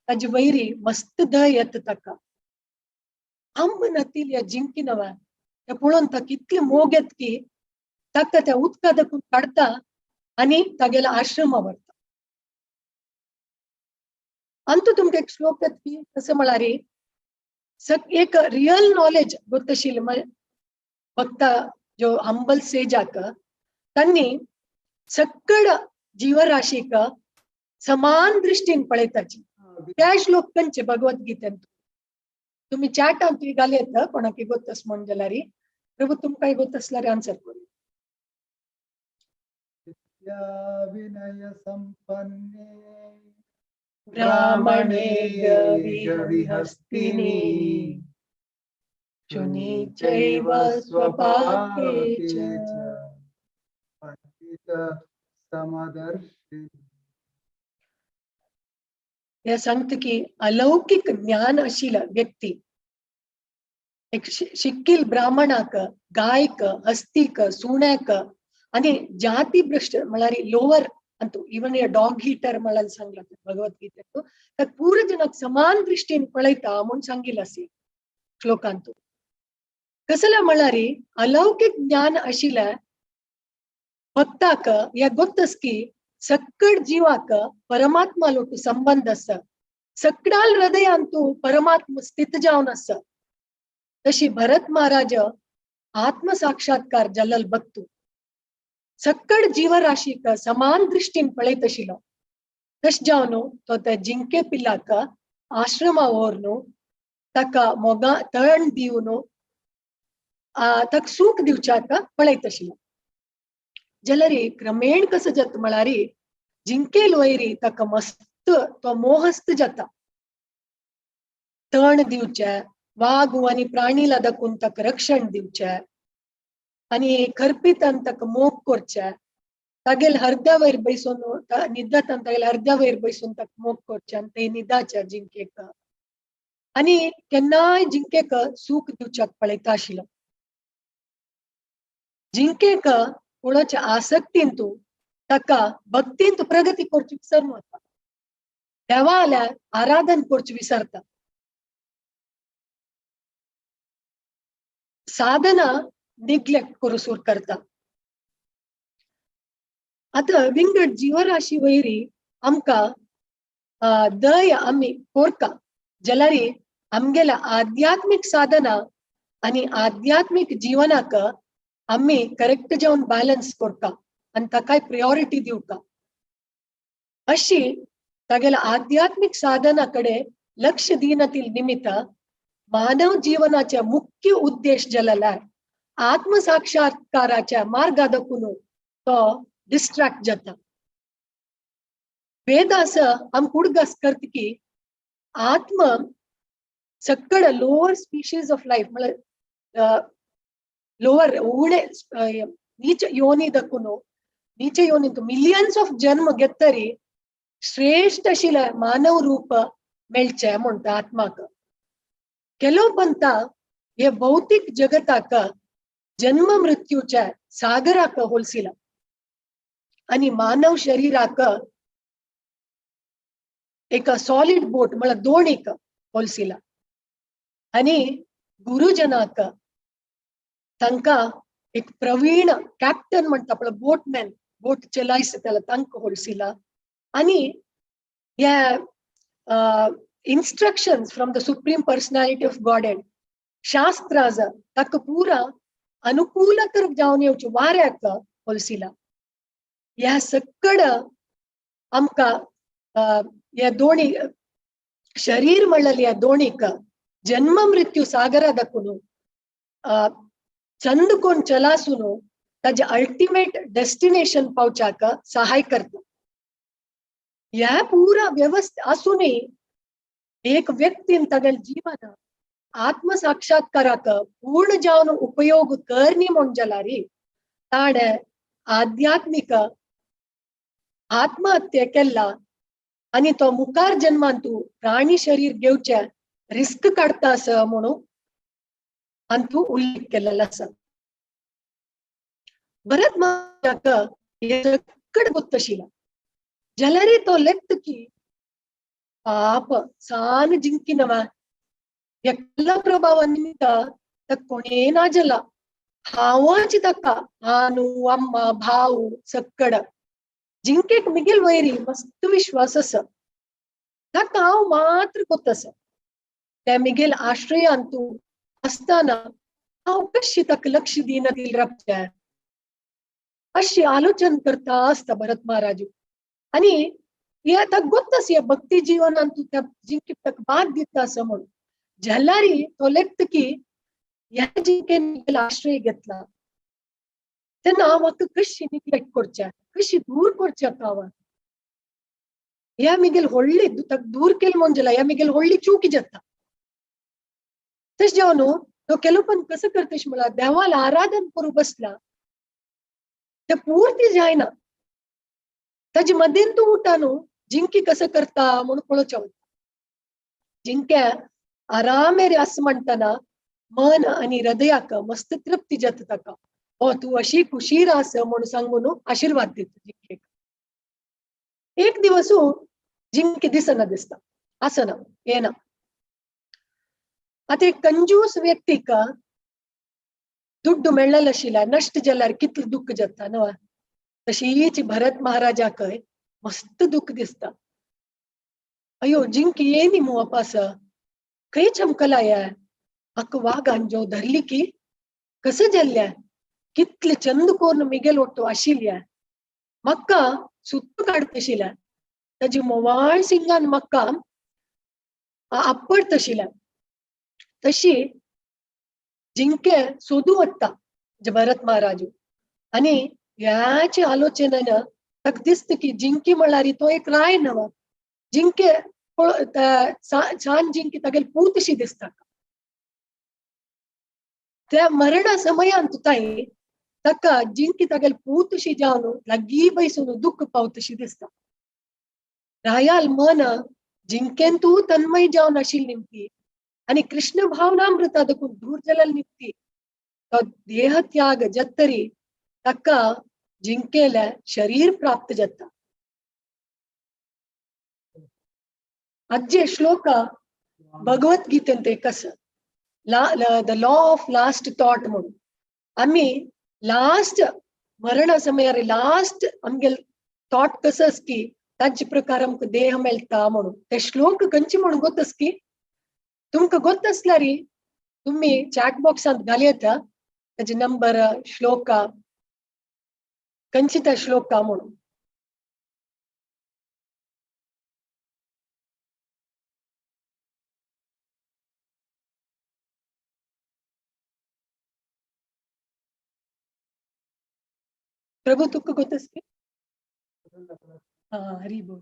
ताजे वैरी मस्त दय येता ताका. आंब नातील ह्या जिंकी नव्या त्या पळोवन ताका इतले मोग येत की ताका त्या उदका दाखून काडटा आनी तागेल्या आश्रमा व्हरता. अंतू तुमकां एक श्लोक येत की कसं म्हळ्यार एक रियल नॉलेज गोतशील भक्ता जो हंबल सेजाक तांणी सक्कड जीवराशीक समान दृष्टीन पळयताची. त्या श्लोक कंचे भगवद्गीतेन तुम्ही चॅटान तुमी घाल येता कोणाक गोत म्हण जाल्यार प्रभू तुमकां गोत आसल्यार आन्सर करू. विनय संपन्ने ब्राह्मणे गविहस्तिनि शुनि चैव स्वपाके च पंडित समदर्शिनी. हे सांगता की अलौकिक ज्ञान आशिल्ल्या व्यक्ती एक शिक्कील ब्राह्मणाक, गायक, हस्तीक, सुण्याक आनी जाती भ्रष्ट म्हळ्यार लोवर अंतू इवन ए डॉग हिटर म्हळ्यार सांगला भगवद्गीतेत तर पूर्ण जनाक समान दृष्टीन पळयता म्हूण सांगिल्लें आसा श्लोकांतू. कसले म्हळ्यार अलौकिक ज्ञान आशिल्ल्या भक्ताक ह्या गोत्तस की सक्कड जीवाक परमात्मा लोटू संबंध आसा, सक्कडाल हृदयांतू परमात्मा स्थित जावन आसा. तशी भरत महाराज आत्मसाक्षात्कार जाल्लो भक्तू सक्कड जीवराशीक समान दृष्टीन पळयत आशिल्लो. तशें जावन तो त्या जिंके पिल्लाक आश्रमा व्हरून ताका मोगा तण दिवन ताका सूख दिवच्याक पळयत आशिल्लो. जाल्यार क्रमेण कसो जाता म्हळ्यार जिंकेल वैरी ताका मस्त तो मोहस्त जाता. तण दिवचे, वाग आनी प्राणीला दाखोवन ताका रक्षण दिवचे आनी खरपितान ताका मोग करचे, तागेल हरद्या वयर बैसून निदातान तागेल हरद्या वयर बैसून ताका मोग करचे आनी ते निदाचे जिंकेक आनी केन्नाय जिंकेक सूख दिवच्याक पळयता आशिल्लो. जिंकेक कोणाच्या आसक्तीन तूं ताका भक्तीन तूं प्रगती करची विसरून वता, देवा आल्यार आराधन करची विसरता. साधना निग्लेक्ट करू सुरू करता. आतां विंगड जीवराशी वयरी आमकां दय आमी कोरका जाल्यार आमगेल्या आध्यात्मीक साधना आनी आध्यात्मीक जीवनाक आमी करेक्ट जावन बॅलन्स करता आनी ताकाय प्रियोरिटी दिवका. अशी तागेल्या आध्यात्मीक साधना कडेन लक्ष दिनातील निमित्त मानव जीवनाचे मुख्य उद्देश जाल्यार आत्मसाक्षात्काराच्या मार्गा दाखून तो डिस्ट्रॅक्ट जाता. वेदास आमकां उडगास करता की आत्म सक्कड लोअर स्पीशीज ऑफ लायफ म्हळ्यार लोअर उणे नीच योनी दाखून नीच योनी मिलियन्स ऑफ जन्म घेतरी श्रेष्ठ आशिल्लें मानव रूप मेळचें म्हणटा आत्माक. ಕೆಲವು पंತ हे भौतिक जगताक जन्म मृत्यूच्या सागराक होलसिला आणि मानव शरीराक एका सॉलिड बोट म्हळ्यार दोणीक होलसिला आणि गुरुजनाक तांकां एक प्रवीण कॅप्टन म्हणटा पळय बोटमॅन बोट चलायस त्याला तांकां होलसिला आणि ह्या instructions from the Supreme Personality of Godhead शास्त्राज ताका पुरा अनुकूलकर जावन येवचे वाऱ्याक होलसिला. ह्या सक्कड आमकां ह्या दोणी शरीर म्हणलेली ह्या दोणीक जन्म मृत्यू सागरा दाखून चंद कोण चलासून ताजे अल्टिमेट डेस्टिनेशन पावच्याक सहाय करता. ह्या पुरा व्यवस्था आसूनय एक व्यक्तीन तागेले जीवन आत्मसाक्षात्काराक पूर्ण जावन उपयोग करनी म्हूण जाल्यार ताणें आध्यात्मीक आत्महत्या केला आनी तो मुखार जन्मान तूं प्राणी शरीर घेवचें रिस्क काडटा आसा म्हणून अंतू उल्लेख केलेलो आसा. भरत महाराजाक हे सकड गोत्तशिला जाल्यार तो लेखता की पाप सान जिंकिनव एकला प्रभाव निमित्त तक कोणे ना जला हांवच ताका आनु अम्मा भाऊ सक्कड जिंकेक मिगेल वैरी मस्त विश्वास आसा ताका हांव मात्र गोत आसा त्या मिगेल आश्रयांतू आसतना हांव कशी ताका लक्ष दिना दिल राबचें अशी आलोचन करता आसता भरत महाराजू. आनी हे आतां गोत आसा भक्ती जीवनान तूं त्या जिंके ताका बाद दिता आसा म्हणून जाल्यार तो लेखता की ह्या जिंकेन मिगेल आश्रय घेतला तेन्ना हांव म्हाका कशी निग्लेक्ट करचें कशी दूर करचें आतां हांव ह्या मिगेल व्हडली ताका दूर केलें म्हूण जाल्यार ह्या मिगेल व्हडली चूक जाता. तशें जावन न्हू तो केलो पण कसो करता म्हणल्यार देवाला आराधन करूं बसला ते पूर्ती जायना ताजे मदेन तूं उठा न्हू जिंकी कसो करता म्हणून पळोवचें वता. जिंके आरामेर आसा म्हणटना मन आनी हृदयाक मस्त तृप्ती जाता ताका ओ तूं अशी खुशीर आस म्हणून सांगून आशिर्वाद दिता जिंकेक. एक दिवस जिंके दिसना दिसता आसना येना. आतां एक कंजूस व्यक्तीक दुड्डू मेळ्ळेलो आशिल्ल्या नश्ट जाल्यार कितलें दुख्ख जाता न्हू तशीच भरत महाराजाकय मस्त दुख्ख दिसता. अयो जिंकी येनी मू वापस खंय चमकला ह्या म्हाका वागान जो धरली की कसं जाल्ल्या कितले चंद कोरून मिगेल ओट्टो आशिल्ल्या म्हाका सुत्त काडतशिल्या ताजी मोवाळ सिंगान म्हाका आपडतशिल्या. तशी जिंके सोदू वता भरत महाराजू आनी ह्याचे आलोचनेन ताका दिसता की जिंकी म्हळ्यार तो एक राय न्हू जिंके छान जिंकी तागेली पूत अशी दिसता. त्या मरणा समयांत ताई ताका जिंकी तागेली पूत अशी जावन लागीं बैसून दुख्ख पावत अशी दिसता. रायाल मन जिंकेन तूं तन्मय जावन आशिल्ली निमती आनी कृष्ण भावनामृता देखून दूर जाल्ली निमती तो देह त्याग जातरी ताका जिंकेले शरीर प्राप्त जाता. आज्जे श्लोक भगवत गीतेंत एक आसा the law of last thought म्हणून. आमी लास्ट मरणा समयार लास्ट आमगेल थॉट कसो आसता की तांचे प्रकार आमकां देह मेळटा म्हणून ते श्लोक खंयचे म्हणून गोत आसा की तुमकां गोत आसल्यार तुमी चॅट बॉक्सांत घाल येता ताजे नंबर श्लोक खंयचे त्या श्लोका म्हणून. प्रभू तुका गोत आसा की हा हरी बोल.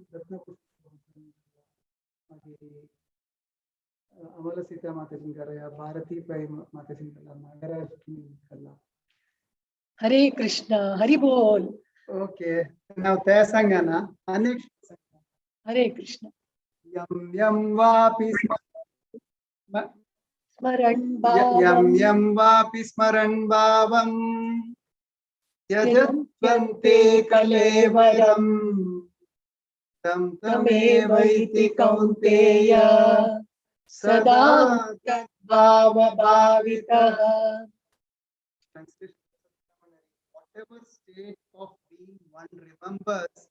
अमल सीता माताजी करा भारती पै माताजी करा नागराज करा. हरे कृष्ण हरी बोल. ओके नाव ते सांगा ना अनेक. हरे कृष्ण. यम यम वापि स्मरण यम यम वापि स्मरण भावम त्यजन्ते कलेवरम तं तमेवैति कौन्तेय सदा तद्भावभावितः. Whatever state of being one remembers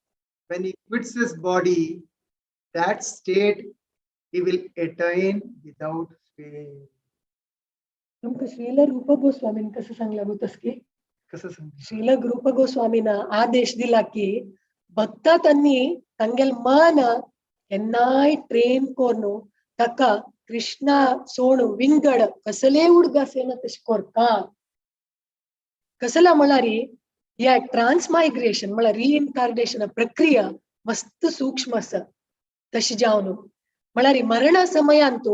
when he quits his body, that state he will attain without fail. तुमकां श्रील रूप गोस्वामीन कसं सांगला गोतस की कसं सांगला श्रील रूप गोस्वामीन आदेश दिला की भक्ता त्यांनी तांगेल मन केन्नाय ट्रेन करून ताका कृष्णा सोण विंगड कसले उडगास येना तशें करता. कसला म्हळ्यार ह्या ट्रान्समायग्रेशन म्हळ्यार रिइन्कार्नेशन प्रक्रिया मस्त सूक्ष्म आसा. तशें जावन म्हळ्यार मरणा समयांत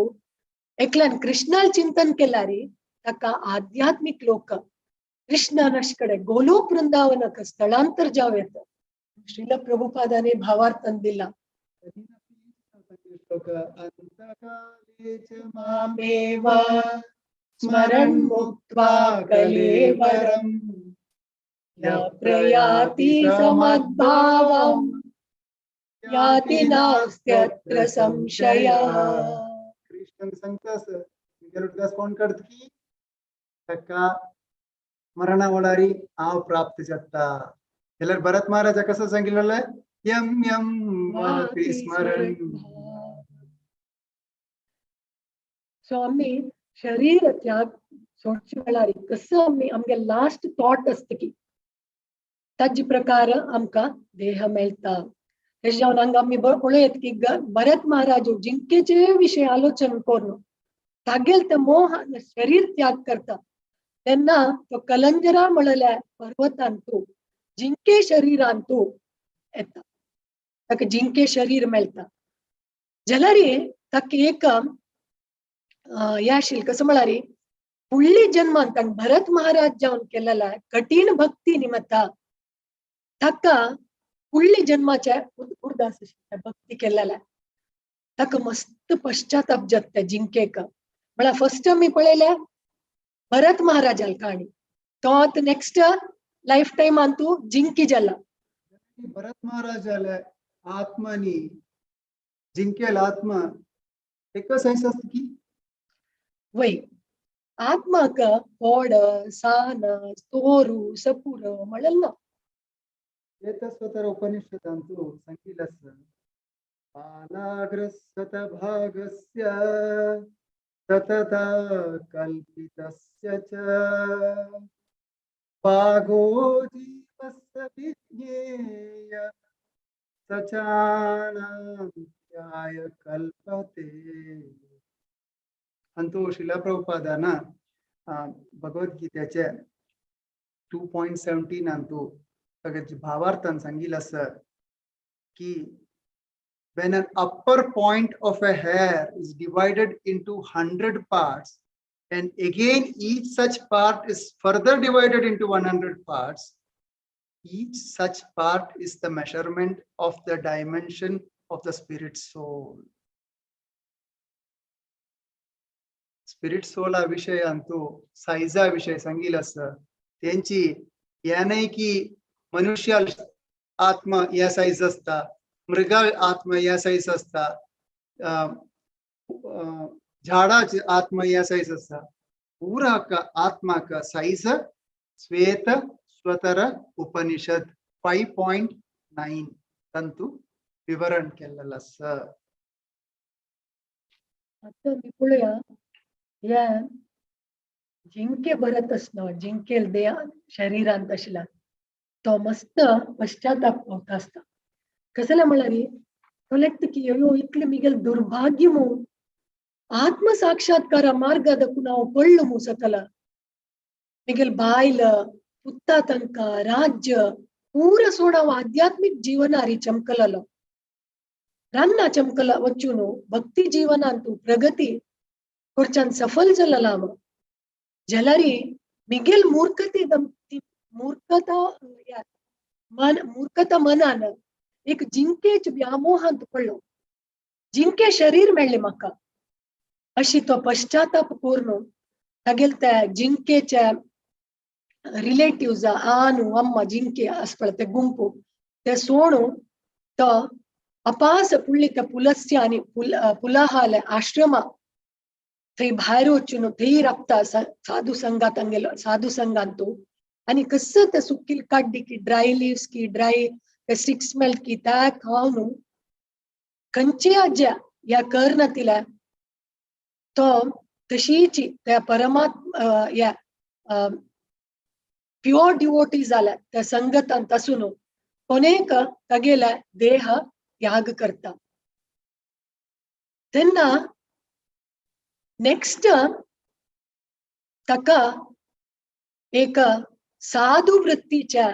एकल्यान कृष्णाल चिंतन केल्यार ताका आध्यात्मीक लोक कृष्णा कडेन गोलोक वृंदावनाक स्थलांतर जावं येता. श्रील प्रभुपादाने भावार्थान दिला श्लोक अंतकाले च मामेव स्मरन् मुक्त्वा कलेवरम् य प्रयाति समद्भावम् याति नास्त्यत्र संशयः. कृष्ण सांगतास मिगेल कोण करत की ताका मरणा वेळारी हांव प्राप्त जाता. जाल्यार भरत महाराजा कसं सांगितलेलं? यम यम वापी स्मरण. सो आमी शरीर त्याग सोडचे वेळार कसं आमी आमगे लास्ट थॉट आसता की ताजे प्रकार आमकां देह मेळटा. तशें जावन हांगा आमी पळयत की भरत महाराज जिंकेचे विशय आलोचन करून तागेल ते मोह शरीर त्याग करता तेन्ना तो कलंजरा म्हणल्या पर्वतान तूं जिंके शरीरान तूं येता, ताका जिंके शरीर मेळटा. जाल्यार ताका एक हे आशिल्लें कसं म्हळ्यार फुडली जन्मान ताणें भरत महाराज जावन केलेला कठीण भक्ती निमता ताका फुडली जन्माच्या उर्दास भक्ती केलेला ताका मस्त पश्चाताप जाता जिंकेक. म्हळ्यार फर्स्ट आमी पळयल्या भरत महाराजाल काणी, तो आतां नेक्स्ट लायफ टायमान तूं जिंकी जाला. भरत महाराजाले आत्मनी जिंकेल आत्मा एकच सायस आसता की वय आत्माक होड सान तोरू सपूर म्हणलं ना. एतस्वतर उपनिषदांतु सांगितलं बालाग्रसतभागस्य सतता कल्पितस्य च भागो जीवस्य विज्ञेय सचानांत्याय कल्पते. अंतू श्रीला प्रभुपादान भगवद्गीतेचे 2.17 अंतू ताका भावार्थान सांगिल्लें आसा की when an upper point of a hair is divided into 100 parts and again each such part is further divided into 100 parts, each such part is the measurement of the dimension of the spirit soul. Spirit soul हा विषय अंतू सायजा विषय सांगितलं आसा. तेंची हे न्हय की मनुष्य आत्मा ह्या सायज आसता, मृगा आत्मा ह्या सायज आसता, झाडाचे आत्मा ह्या सायज आसता. पुरा आत्माक सायज श्वेत स्वतर उपनिषद 5.9 तंतु विवरण केल्लें आसा. आतां आमी पळोवया ह्या जिंके भरत आसना जिंकेल देह शरीरांत आशिल्ला तो मस्त पश्चाताप पावता आसता. कसले म्हळ्यार तो लेखता की अयो इतले मिगेल दुर्भाग्य मू आत्मसाक्षात्कार मार्ग दकून हांव पडलो मू सकला. मिगेल बायल पुत्ता तांकां राज्य पूरा सोड हांव आध्यात्मीक जीवनारी चमकललो रान्ना चमकला वचून भक्ती जीवनांतू प्रगती करच्यान सफल जालेलो हांव. जाल्यार मिगेल मूर्खते मूर्खता मन मूर्खता मनान एक जिंकेच व्यामोहांत पडलो, जिंके शरीर मेळ्ळें म्हाका अशी तो पश्चाताप करून तागेल त्या जिंकेच्या रिलेटिव्ज आनु अम्मा जिंके आसपळ ते गुंपू ते सोडून तो अपास पुळ्ळी त्या पुलस्य आनी पुलाहाले आश्रमा थंय भायर वचून थंय राबता साधू संघात गेलो साधू संघांतू आनी कसं ते सुकील काड्डी की ड्राय लिव्स की ड्राय ते स्टिक्स मेल्ट की त्या खावन खंयची आज्या ह्या करना तिला तो तशीच त्या परमात्मा ह्या प्युअर डिवोटी जाल्या त्या संगतान आसून कोणेक तागेल्या देह त्याग करता. तेन्ना नेक्स्ट ताका एक साधू वृत्तीच्या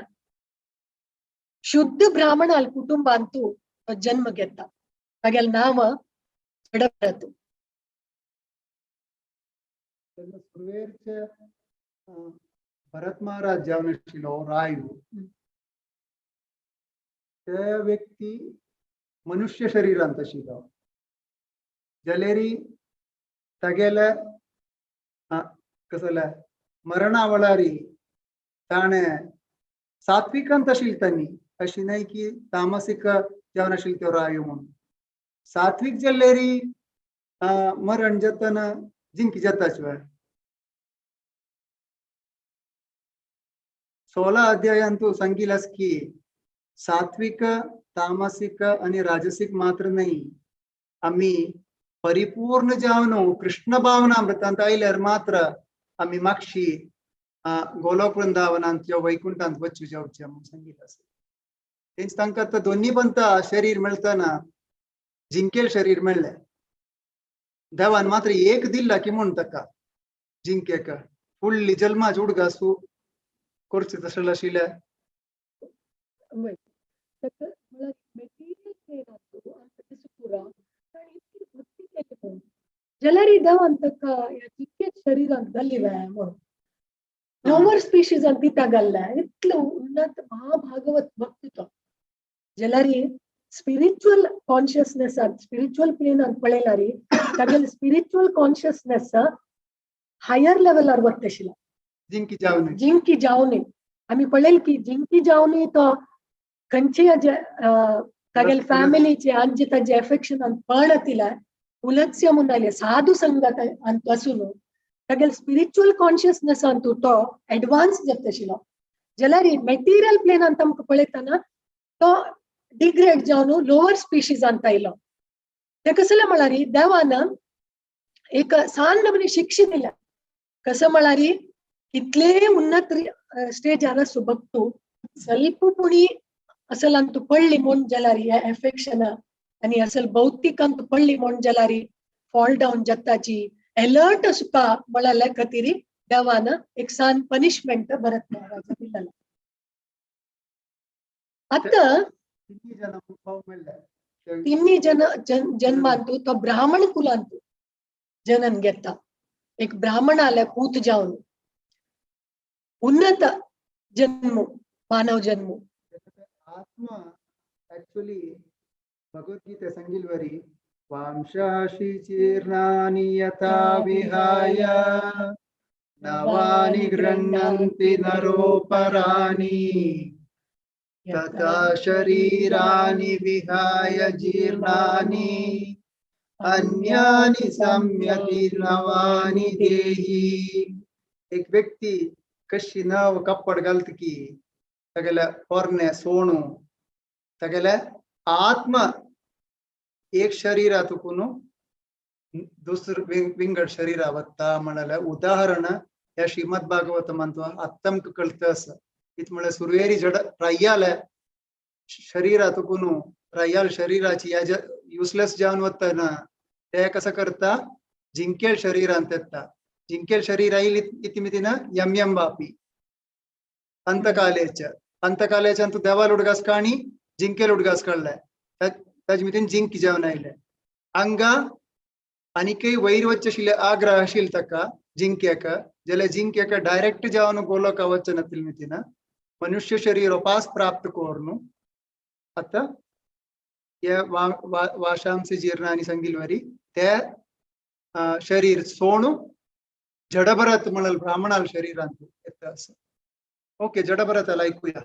शुद्ध ब्राह्मणाल कुटुंबांतू तो जन्म घेता. तागेलें नांव जडभरत. तेन्ना सुरवेरचे भरत महाराज जावन आशिल्लो रायू ते व्यक्ती मनुष्य शरीरांत आशिल्लो जाल्यार तागेले कसल्या मरणा वेळारी ताणें सात्विकांत आशिल्ली तांणी, अशी न्हय की तामसीक जावन आशिल्ली त्यो रायो म्हणून. सात्विक जाल्लेरी मरण जातना जिंकी जाता शिवाय 16 अध्यायांतू सांगिलास की सात्विक तामसिक आणि राजसिक मात्र नाही, आम्ही परिपूर्ण जावन कृष्ण भावनामृतांत आयल्यार मात्र आम्ही मागशी गोलोक वृंदावनांत किंवा वैकुंठांत वचू जावचे म्हणून सांगितलं आसा. तेंच तांकां आतां दोन्ही पंता शरीर मेळतना जिंकेल शरीर मेळ्ळें, देवान मात्र एक दिल्ला की म्हूण ताका जिंकेक फुडली जल्माच उडगासू करचे तशें आशिल्लें. जाल्यार देवान ताका ह्या जिंकेल शरीरांत घाल्ली म्हणून लोवर स्पिशीजान तिता घाल्ल्या इतलो उन्नत महाभागवत भक्त तो. जाल्यार स्पिरिच्युअल कॉन्शियसनेसात स्पिरिच्युअल प्लेनान पळयल्यार तागेले स्पिरिच्युअल कॉन्शियसनेस हायर लेवलार वता आशिल्लो. जिंकी जावनी, जिंकी जावनी आमी पळयल की जिंकी जावनी तो खंयचे तागेले फॅमिलीचे आनी ताजे एफेक्शनान पळतिला उलत्स्य म्हूण आयले साधू संगात आसून तागेले स्पिरिच्युअल कॉन्शियसनेसान तो एडवान्स जाता आशिल्लो. जाल्यार मेटिरियल प्लेनान आमकां पळयतना तो डिग्रेड जावन लोवर स्पिशीजांत आयलो. तें कसलें म्हळ्यार देवान एक सान नमूने शिक्षा दिल्या. कसं म्हळ्यार कितले उन्नत स्टेजार आसूं भक्तू ಸ್ವಲ್ಪ ಪುಣಿ ಅಸಲ್ ಅಂತೂ ಪಳ್ಳಿ ಮೊಣ್ ಜಲಾರಿ ಎಫೆಕ್ಷನ್ आणि असल भौतिक अंत पडली म्हण जाल्यार फॉल डावन जाताची अलर्ट सुका म्हळ्या खातीर देवान एक सान पनिशमेंट भरत महाराजा दिलेला. आतां तिन्ही जन जन्मांतू तो ब्राह्मण कुलांतू जनन घेता. एक ब्राह्मणाले पूत जावन उन्नत जन्म मानव जन्म. आत्मा ऍक्च्युअली भगवद्गीते सांगिलवरी वांशाशी जीर्णानि यथा विहाय नवानि गृह्णन्ति नरोपराणि तथा शरीराणि विहाय जीर्णानि अन्यानि संयति नवानि देहि. एक व्यक्ती कशी नव कपड घालत की तागेले पोरणे सोणू तागेले आत्मा एक शरीरातून दुसर विंगड शरीरा वता म्हळ्यार उदाहरण ह्या श्रीमद भागवत म्हणतो आत्तमक कळत असं. इत म्हळ्यार सुरवेरी जड राय्याल शरीरातून राय्याल शरीराची या युजलेस जावन वता ना ते कसं करता जिंकेल शरीरांत येता. जिंकेल शरीर आईल इतिमितीन यम यम वापी अंतकालेच अंतकालेच अंत देवाल उडगास काणी जिंकेल उडगास काडलाय ताजे मितीन जिंकी जावन आयले. हांगा आनीकय वयर वचचे आशिल्ले आग्रह आशिल्ले ताका जिंक्याक जाल्यार जिंक्याक डायरेक्ट जावन गोलोका वचनातील मितीन मनुष्य शरीर पास प्राप्त करून आतां हे वाशांसी जीर्णानी सांगिलवरी ते शरीर सोणू जडभरत म्हणाल ब्राह्मणाल शरीरांत येता असं. ओके जडभरताला ऐकूया.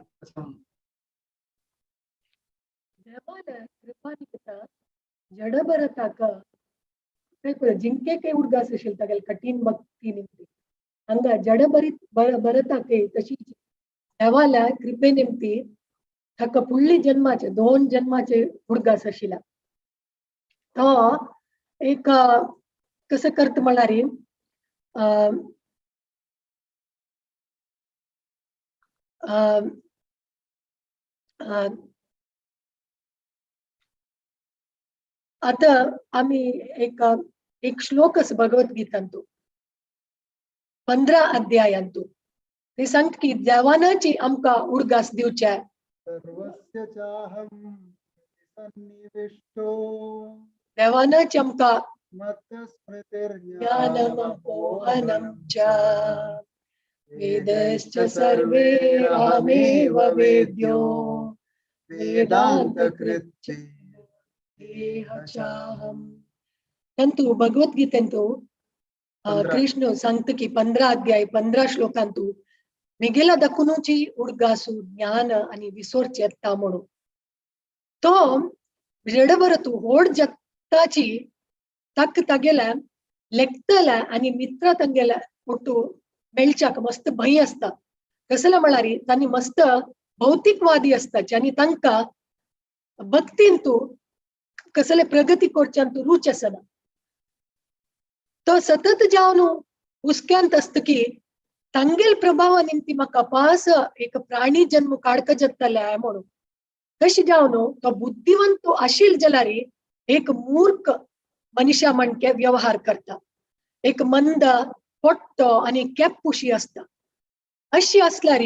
देवान कृपा निकता जडभरताक जिंके उडगास आशिल्ले तागेले कठीण भक्ती निमती हांगा जडभरीत भरताक तशी देवाल्या कृपे निमती ताका फुडली जन्माचे दोन जन्माचे उडगास आशिल्ला. तो एक कसं करता म्हळ्यार आता आम्ही एक एक श्लोक आसा भगवद्गीतांतू 15 अध्यायांतू ते सांगता की देवानाची आमकां उडगास दिवचे. सर्वस्य चाहं सन्निविष्टो देवानाची आमकां मत्स्मृतिर्ज्ञानमपोहनं च वेदैश्च सर्वैरहमेव वेद्यो वेदान्तकृत्ये देह चाहं. तंतु भगवद्गीतेंतु कृष्ण सांगता की 15 अध्याय 15 श्लोकांतू मिगेला दकुनुची उडगासू ज्ञान आणि विसोरची येता म्हणून. तो जडभरतू होड जगताची तक तागेल्या लेखतला आणि मित्र तांगेल्या ಒಟ್ಟು मेळच्याक मस्त भंय आसता. कसले म्हळ्यार तांणी मस्त भौतिकवादी आसताची आनी तांकां भक्तीन तूं कसले प्रगती करच्यान तूं रूच आसना. तो सतत जावन हुस्क्यांत आसता की तांगेल प्रभावा निमती म्हाका पास एक प्राणी जन्म काडका जातले म्हणून. तशें जावन तो बुद्धिवंत आशिल जाल्यार एक मूर्ख मनीशा माणके व्यवहार करता, एक मंद पोट्टो आनी केप्पुशी आसता. अशी आसल्यार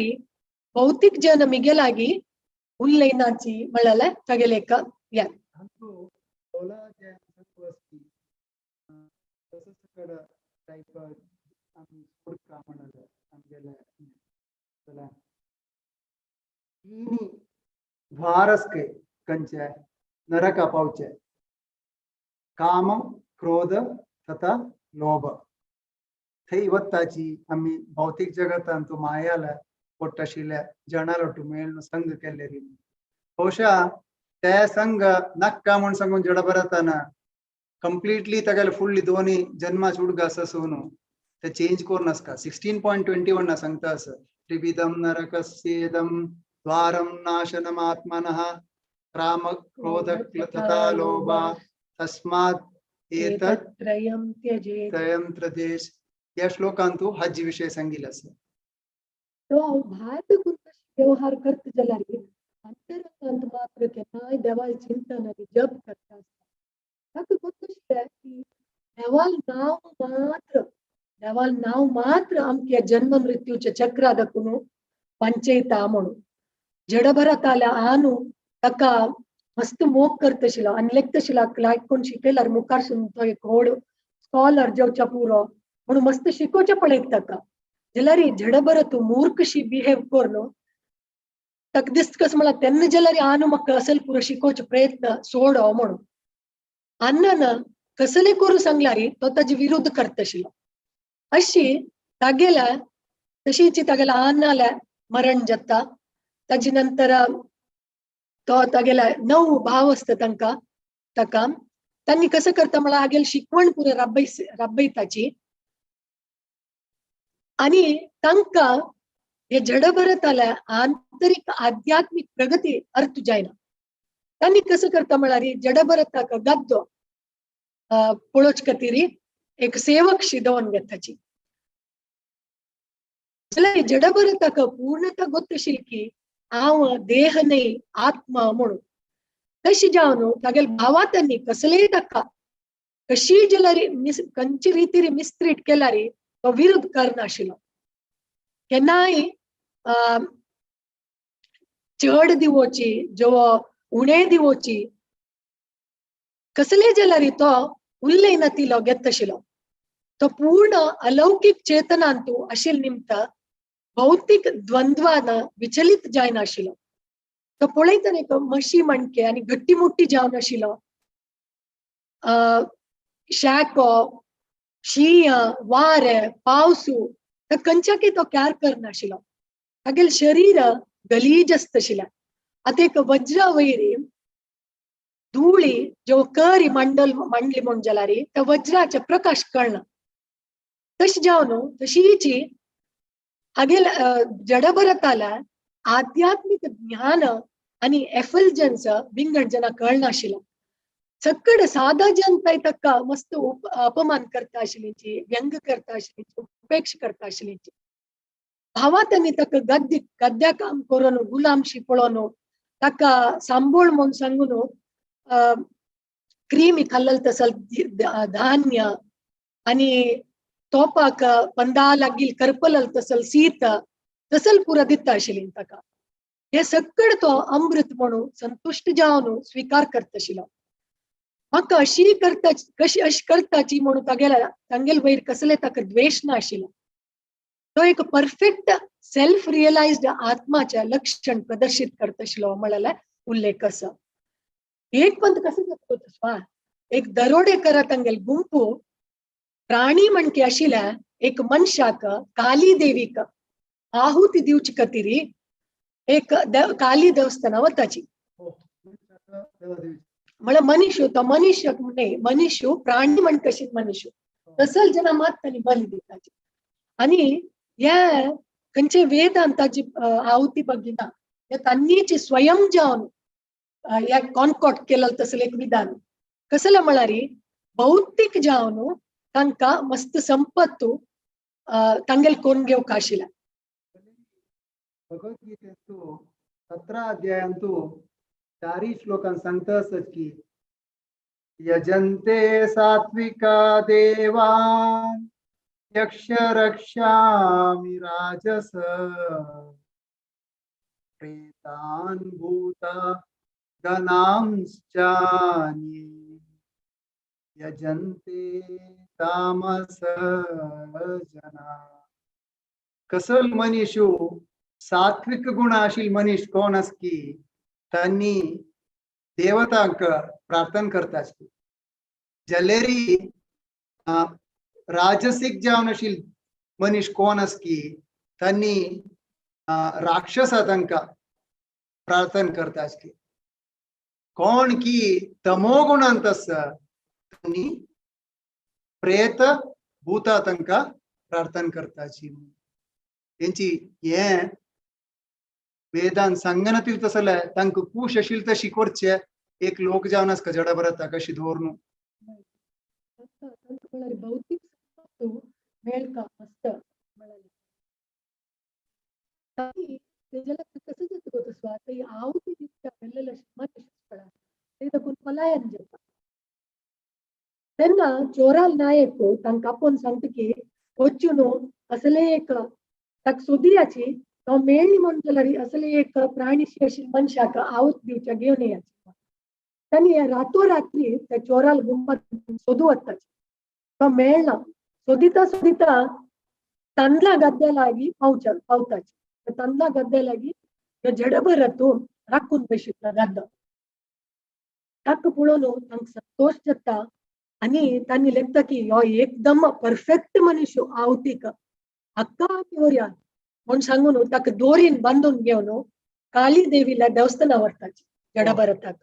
भौतीक जन मिगे लागीं उलयनाची म्हणल्यार तागेले एक या द्वारस्के कंचे नरका पावचे काम क्रोध तथा लोभ थंय वताची आमी भौतीक जगतान तूं मायाला पोट आशिल्ल्या जणां मेळून संग केल्ले री. ಬಹುಶಃ ते संग नक्का म्हूण सांगून जड बरताना कंप्लीटली तागेले फुडली दोनी जन्माच उडगास आसून ते चेंज करून आसता. 16.21 सांगता आसा त्रिविधम नरकस्येदम द्वारम नाशनम आत्मनः राम क्रोध तथा लोभ तस्मात् एतत् त्रयं त्यजेत् त्रयं प्रदेश. या श्लोकांतु हाजी विषय सांगिल आसा. तो भात व्यवहार करता जाल्यार अंतरंगांत मात्र केन्नाय देवाल चिंतन आनी जप करता आसता. ताका गोत्त की देवाल नांव मात्र, देवाल नांव मात्र आमच्या जन्म मृत्यूच्या चक्रा दाखून वांचयता म्हणून. जडभरताल्या आनू ताका मस्त मोग करतशिलो आनी लेखतशिला लायक कोण शिकयल्यार मुखार सून तो एक व्हड स्कॉलर जेवच्या पुरो म्हणून मस्त शिकोवचें पळयत ताका. जाल्यार जडभरत मूर्खशी बिहेव करून ताका दिसता कसं म्हळ्यार तेन्ना जाल्यार आनू म्हाका असल पुरो शिकोवचो प्रयत्न सोडो म्हणून. अन्नान कसले करूं सांगल्यार तो ताजे विरुद्ध करतशिलो. अशी तागेल्या तशीच तागेल्या अन्नाल्या मरण जाता. ताजे नंतर तो तागेल्या 9 भाव आसता तांकां ताका तांणी कसं करता म्हळ्यार हागेली शिकवण पुरो राबय राबयताची आनी तांकां हे जडभरताल्या आंतरीक आध्यात्मीक प्रगती अर्थ जायना. तांणी कसं करता म्हळ्यार जडभरताक गद्दो पळोवचे खातीर एक सेवक शिदोवन घेताची. जाल्यार जडभरताक पूर्णता गोत्त आशिल्ली की हांव देह न्हय आत्मा म्हणून. तशें जावन तागेले भावा तांणी कसलेय ताका कशीय जाल्यार खंयचे रितीर मिसट्रीट केल्यार तो विरोध करनाशिल्लो. केन्नाय चड दिवोची जेवो उणें दिवोची कसले जाल्यार तो उलयना तिलो घेताशिल्लो. तो पूर्ण अलौकीक चेतनांतू आशिल्ले निमता भौतीक द्वंद्वान विचलित जायनाशिल्लो. तो पळयतना एक मशी माणके आनी घट्टी मुट्टी जावन आशिल्लो. शाको शीं वारें पावसू खंयच्याकय तो क्यार करनाशिल्लो. तागेलें शरीर गलीज आसताशिल्लें. आतां एक वज्रा वयर धुळी ज्यो करी मांडल मांडली म्हूण जाल्यार त्या वज्राचे प्रकाश कळना. तशें जावन तशीच हागेल जडभरताल्या आध्यात्मीक ज्ञान आनी एफल्जन्स विंगड जना कळनाशिल्लो. सकड सादा जनताय ताका मस्त अपमान करता आशिल्ली, व्यंग करता आशिल्ली, उपेक्षा करता आशिल्ली. भावा तांणी ताका गद्य गद्या काम करून गुलामशी पळोवन ताका सांबोळ म्हूण सांगून क्रिमी खाल्लल तसल धान्य आनी तोपाक पंदा लागील करपलल तसल सीत तसल पुरा दिता आशिल्ली ताका. हे सकड तो अमृत म्हणून संतुश्ट जावन स्विकार करताशिल्लो. म्हाका अशी करता कशी अशी करताची म्हणून तागेल्या तांगेल वयर कसले ताका द्वेश नाशिल्लो. तो एक परफेक्ट सेल्फ रियलाइज्ड आत्माचे लक्षण प्रदर्शित करताशिल्लो म्हळ्यार उल्लेख आसा. एक पंत कसं जाता एक दरोडेकरा तांगेल गुंपू प्राणी म्हणके आशिल्ल्या एक मनशाक काली देवीक आहुती दिवची खातीर एक काली देवस्थाना वताची. म्हळ्यार मनीश तो मनीश न्ही, मनीश प्राणी म्हण कशी मनीश तसल जना मात तांणी बली दिताची. आनी ह्या खंयचे वेदांताची आहुती बगिना तांची स्वयं जावन ह्या कॉन्कॉट केलं तसलें एक विधान. कसलें म्हळ्यार भौतीक जावन तांकां मस्त संपत्तू तांगेल कोण घेवंक आशिल्ल्या. भगवद्गीतेंतु 17 अध्यायांतु 4 श्लोकान सांगता आसत की यजन्ते सात्विका देवान यक्ष रक्षामि राजस प्रेतान भूता गणांश्चान्ये यजन्ते तामस जना. कसल मनीषु सात्विक गुण आशिल मनीष कोण आसकी तांनी देवतांक प्रार्थना करता आसली. जलेरी राजसिक जावन आशिल मनीष कोण आसकी तांनी राक्षसा तांकां प्रार्थना करता आसली. कोण की तमो गुणांत आसा तांनी प्रेत भूता तांकां प्रार्थना करताची. तेंची हें वेदान सांगनातील तसले तांकां कूश आशिल्ली तशी करचे एक लोक जावन आसता जडा भरता कशी दवर न्हू. भौतीक मेळका मस्त कसं जाता गो तसो आहुती दिवच्या ते दाखोवन पलायन जाता. तेन्ना चोराल नायक तांकां आपोवन सांगता की वचून असले एक ताका सोदियाची तो मेळ्ळी म्हण जाल्यार असले एक प्राणीशी अशी मनशाक आवत दिवच्या घेवन येयाची. तांणी रातोरात्री त्या चोराल गुंपात सोदू वताची. तो मेळना. सोदिता सोदिता तांदळा गद्द्या लागीं पावताची. तांदळा गद्द्या लागीं जडभरतू राखून बशिल्लो गद्दो ताका पळोवन तांकां संतोश जाता आनी तांणी लेखता की हो एकदम परफेक्ट मनीस आवतीक हक्का दवरया म्हूण सांगून ताका दोरीन बांदून घेवन काली देवीला देवस्थाना व्हरताची जडभरताक.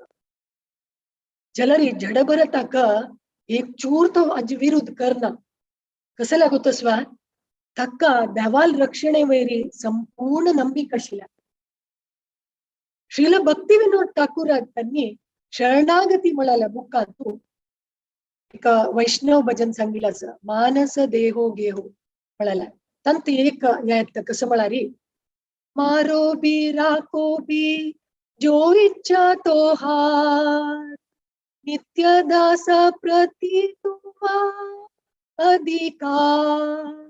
जाल्यार जडभरताक एक चूर तो आज विरोध करना. कसं लागो तसवा ताका देवाल रक्षणे वयरी संपूर्ण नंबिक आशिल्ल्या. श्रील भक्ती विनोद ठाकूराक त्यांनी शरणागती म्हळ्याल्या बुकांतू एक वैष्णव भजन सांगितलं आसा मानस देहो गेहो म्हळ्याल्या. तांत एक हें कसं म्हळ्यार मारो बी राखो बी जो इच्छा तो हार नित्य दासा प्रति तुमा अधिकार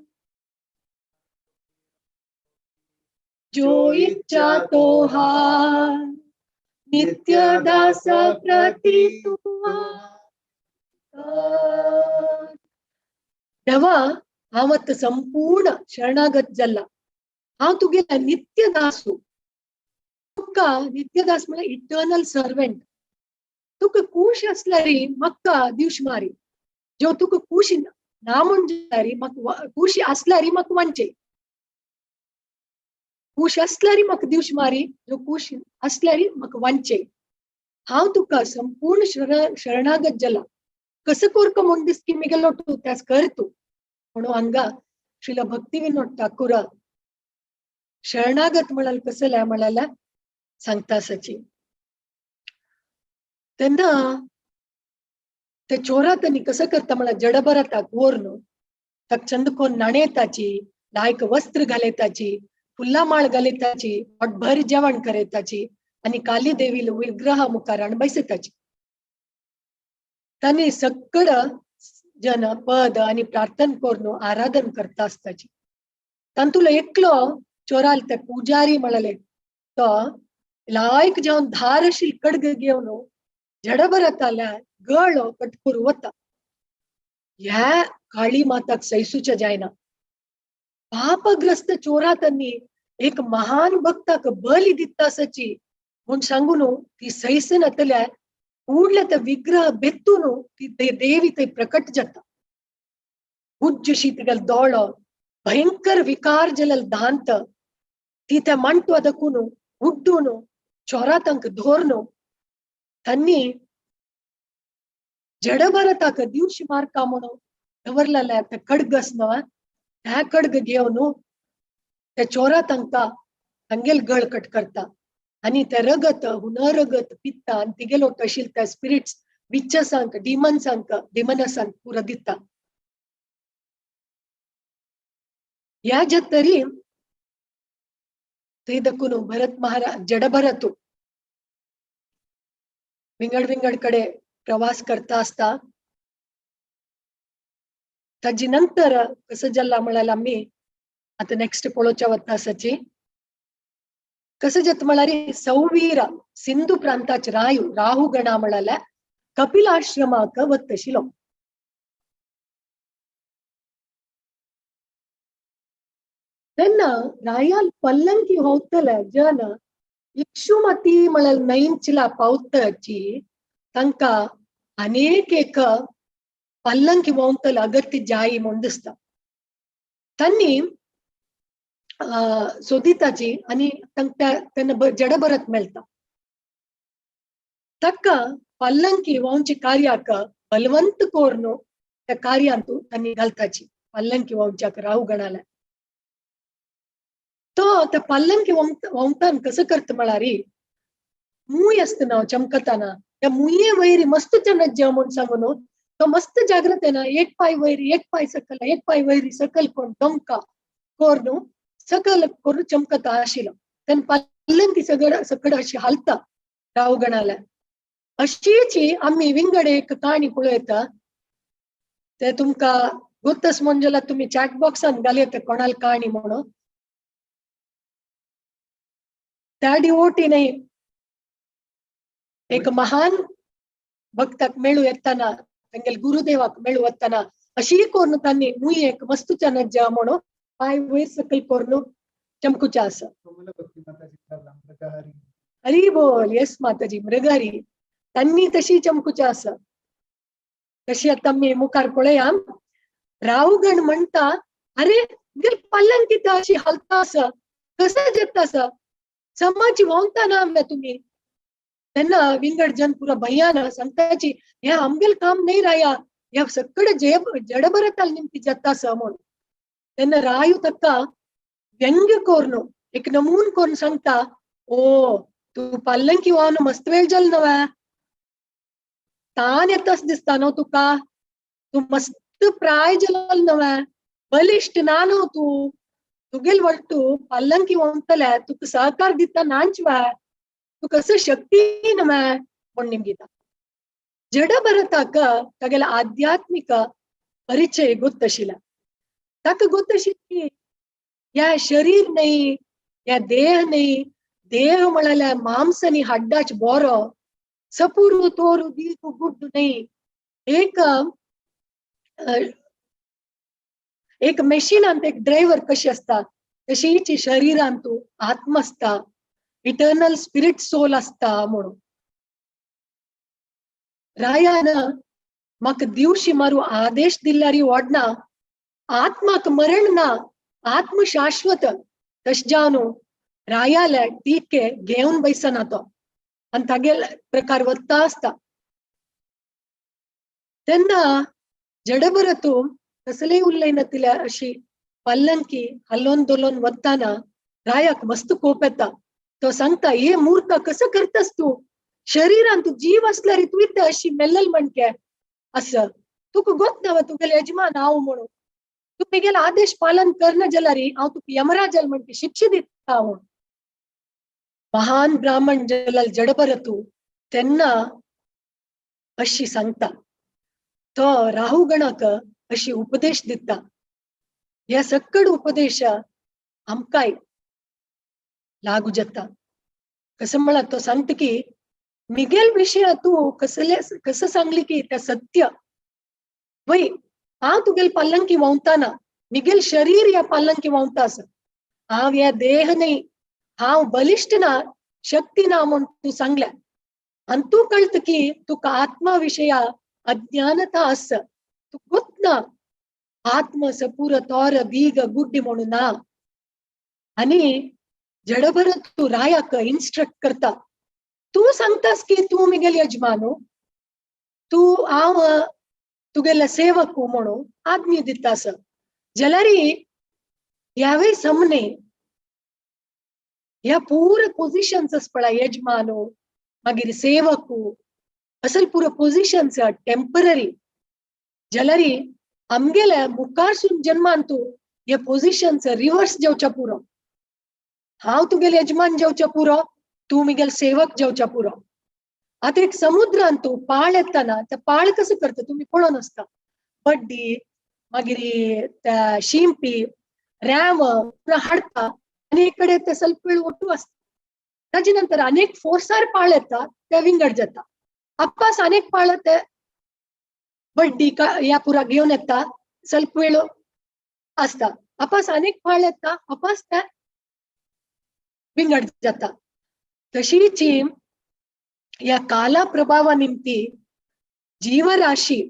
जो इच्छा तो हार नित्य दासा प्रति तुमा. तेव्हा हांव आतां संपूर्ण शरणागत जाला. हांव तुगेल्या नित्य दासू. तुका नित्यदास म्हळ्यार इटर्नल सर्वंट. तुका कूश आसल्यार म्हाका दिवश मारी, ज्यो तुका कूश ना म्हूण जाल्यार म्हाका कूश आसल्यार म्हाका वांचे, कूश आसल्यार म्हाका दिवश मारी, ज्यो कूश आसल्यार म्हाका वांचे. हांव तुका संपूर्ण शरणागत जाला. कसं कोरक म्हूण दिसकी मिगेलो तूं त्यास कर तूं म्हणून हांगा श्रील भक्ती विनोद ठाकूर शरणागत म्हळ्यार कसल्या म्हळ्यार सांगता सची. तेन्ना ते चोरातांनी कसं करता म्हळ्यार जडभरताक व्हरून ताका चंदकोन न्हाणयताची, लायक वस्त्र घालयताची, फुलां माळ घालयताची, पोटभर जेवण करयताची आनी काली देवील विग्रहा मुखार हाडून बसयताची. तांणी सगळं जन पद आनी प्रार्थना करून आराधन करता आसताची. तातूंतलो एकलो चोराल ते पुजारी म्हळ्यार तो लायक जावन धार आशिल्ली खड्ग घेवन जडभरताल्या गळो कटकूर वता. ह्या काळी माताक सैसूच्या जायना. पापग्रस्त चोरातांनी एक महान भक्ताक बली दिता आसाची म्हूण सांगून ती सैसनातल्या कूडल्या त्या विग्रह बेतून ती देवी थंय प्रकट जाता. उज्ज अशी तिगेलो दोळो, भयंकर विकार जालेल दांत, ती त्या मांटवा दाखून उड्डून चोरा तांकां धोरन तांणी जडभरताक दिवशी मारका म्हणून दवरलेले ते खड्ग आसना त्या खड्ग घेवन त्या चोरा तांकां तांगेल गळ कट करता आनी ते रगत हुन रगत पित्ता आनी तिगेलो तशील त्या स्पिरिट्स विच्छसांक डिमन्सांक डिमनसांक पुरो दिता. ह्या ज्या तरी थंय दाखून भरत महाराज जडभरत विंगड विंगड कडे प्रवास करता आसता. ताजी नंतर कसं जाला म्हळ्यार आमी आतां नेक्स्ट पळोवच्या वता आसाची कसं जाता म्हळ्यार सौवीर सिंधू प्रांताचे रायू राहुगणा म्हळ्यार कपिलाश्रमाक वतशिलो. तेन्ना रायाल पल्लंकी होवतले जन इक्षुमती म्हळ्यार नैंचला पावतची तांकां अनेक एक पल्लंकी व्होंवतले अगत्य जाई म्हूण दिसता. तांणी सोदिताची आनी तांकां तेन्ना जडभरत मेळटा. ताका पल्लंकी व्होंवचे कार्याक बलवंत कोर्न त्या कार्यांतू तांणी घालताची पल्लंकी व्होंवच्याक राहुगणाल्या. तो त्या पल्लंकी व्होंवतान कसं करता म्हळ्यार मूय आसता ना चमकताना त्या मुये वयर मस्त चनज्ज म्हूण सांगून तो मस्त जागृत ना, एक पाय वयर एक पाय सकल एक पाय वयर सकल कोण डोंका कोर्न सकल करून चमकता आशिल्लो. तेन्ना पल्लंकी सगळं सकड अशी हालता राहुगणाल्या. अशीची आमी विंगड एक काणी पळयता ते तुमकां गोतस म्हण जाल्यार तुमी चॅट बॉक्सान घालयता कोणाल काणी म्हणून. त्या डिवोटीने एक महान भक्ताक मेळू येताना तांगेले गुरुदेवाक मेळू वतना अशी करून तांणी मुय एक मस्तूच्या नज्जा म्हणून पाय वयर सकल करून चमकुच्या आसा. हरी बोल. येस माताजी मृगारी तांणी तशी चमकुच्या आसा. तशी आतां आमी मुखार पळया. राहुगण म्हणटा अरे पल्लंकी अशी हालता आसा कसं जेता आसा समाज व्होंवता ना आमगे तुमी. तेन्ना विंगड जन पुरा भंयान सांगताची हे आमगेल काम नाही राया ह्या सगळे जडभरताल निमती जाता आसा म्हणून. तेन्ना रायू ताका व्यंग्य कोर्न एक नमून कोरून सांगता ओ तूं पल्लंकी व्हांवन मस्त वेळ जाल नव्या तान येतास दिसता न्हू तुका, तूं मस्त प्राय जाल नव्या बलिश्ट ना न्हू तूं, तुगेल वट्टू पल्लंकी व्होंवतले तुका सहकार दिता नांच वा तूं कसं शक्ती नव्या म्हूण निमगिता. जडभरताक तागेले आध्यात्मिक परिचय गोत आशिल्ला. ताका गोत आशिल्ली ह्या शरीर न्हय ह्या देह न्हय, देह म्हळ्यार मांस आनी हाड्डाच बोरो सपुरू तोरू दीगू गुड्डू न्हय, एक एक मशीनांत एक ड्रायव्हर कशी आसता तशीच शरीरांत आत्मा आसता, इटर्नल स्पिरिट सोल आसता म्हणून. रायान म्हाका दिवशी मारू आदेश दिल्यार वाडना आत्माक मरण ना आत्म शाश्वत तशें जावन रायाले टिके घेवन बैसना तो आनी तागेले प्रकार वता आसता. तेन्ना जडभरतू कसलेय उलयनातिल्या अशी पल्लंकी हल्लोन दोलोन वताना रायाक मस्त कोप येता. तो सांगता हे मूर्ख कसं करतस तूं, शरीरान तूं जीव आसल्यार तूं इतले अशी मेल्लल म्हणके असं तुका गोत ना तुगेले यजमान हांव म्हणून, तूं म्हगेले आदेश पालन करना जाल्यार हांव तुका यमराजल म्हणके शिक्षा दिता म्हणून. महान ब्राह्मण जाल्यार जडभरतू तेन्ना अशी सांगता तो राहुगणाक अशी उपदेश दिता. ह्या सक्कड उपदेश आमकांय लागू जाता. कसं म्हळ्यार तो सांगता की मिगेल विशय तूं कसले कसं सांगली की त्या सत्य वय हांव तुगेल पल्लंकी व्हांवताना मिगेल शरीर ह्या पल्लंकी व्हांवता आसा, हांव ह्या देह न्हय, हांव बलिश्ट ना शक्ती ना म्हूण तूं सांगल्या आनी तूं कळटा की तुका आत्मा विशया अज्ञानता आसा, तूं गोत ना आत्म सपूर तोर बीग गुड्डी म्हणून ना. आनी जडभरत तूं रायाक इन्स्ट्रक्ट करता, तूं सांगतास की तूं मिगेल यजमानो, तूं हांव तुगेले सेवक म्हणून आज्ञा दितास, जाल्यार ह्यावे समने ह्या पूर पोजिशन्स पळय, यजमानो मागीर सेवक असल पुरो पोजिशन्स टेंपररी, जाल्यार आमगेल्या मुखारसून जन्मान तूं हे पोजिशन्स रिवर्स जेवच्या पुरो, हांव तुगेले यजमान जेवच्या पुरो, तूं मिगेल सेवक जेवच्या पुरो. आतां एक समुद्रान तूं पाळ येताना ते पाळ कसो करता तुमी पळोवन आसता, बड्डी मागीर त्या शिंपी रॅम हाडटा आनी एक कडेन ते स्वल्प वेळ ओटू आसता, ताजे नंतर अनेक फोर्सार पाळ येता ते विंगड जाता, आपस अनेक पाळ ते बड्डी ह्या पुरा घेवन येता स्वल्प वेळ आसता, आपस अनेक पाळ येता आपस ते विंगड जाता. तशीच ह्या काला प्रभावा निमती जीवराशी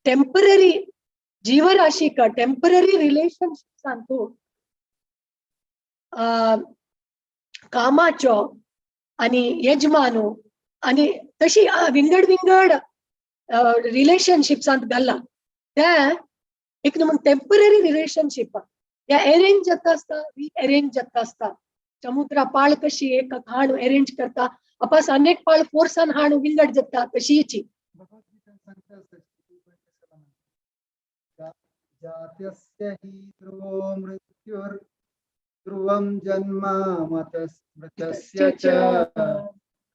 टेंपररी जीवराशीक टेंपररी रिलेशनशिप्सांतू कामाचो आनी यजमानो आनी तशी विंगड विंगड रिलेशनशिप्सांत घाला ते एक म्हण टेंपररी रिलेशनशीप ह्या अरेंज जाता आसता, रिअरेंज जाता आसता. समुद्रा पाळ कशी एक हाण अरेंज करता, अपास अनेक पाळ फोर्सान हाण विंगड जाता, तशीची. जात्यस्य हि ध्रुवो मृत्युर् ध्रुवं जन्म मृतस्य च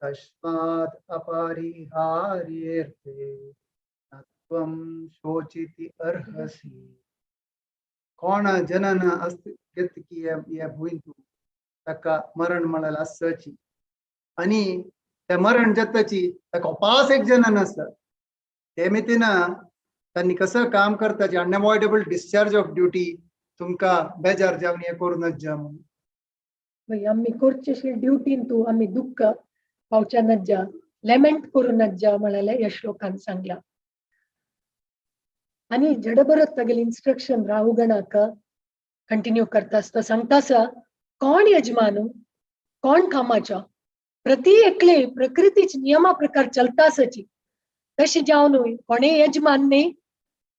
तस्मात् अपरिहार्येऽर्थे न त्वं शोचिति अर्हसि. कोण जनन अस्ति की हे भुंयतू ताका मरण म्हळ्यार आसची आनी ते मरण जाताची ताका उपास एक जनन आसा. ते मितीन तांणी कसं काम करताची अनअवॉइडेबल डिस्चार्ज ऑफ ड्युटी तुमकां बेजार जावन हें करूं नज्जा म्हणून. आमी करची ड्युटीन तूं आमी दुख्ख पावच्या नज्जा, लेमेंट करूं नज्जा म्हळ्यार ह्या श्लोकान सांगला. आनी जडभरत तागेले इन्स्ट्रक्शन राहुगणाक कंटिन्यू करता आसता, सांगता आसा कोण यजमानो कोण कामाचो, प्रति एकले प्रकृतीच नियमा प्रकार चलता आसाची, तशें जावनूय कोणे यजमान न्ही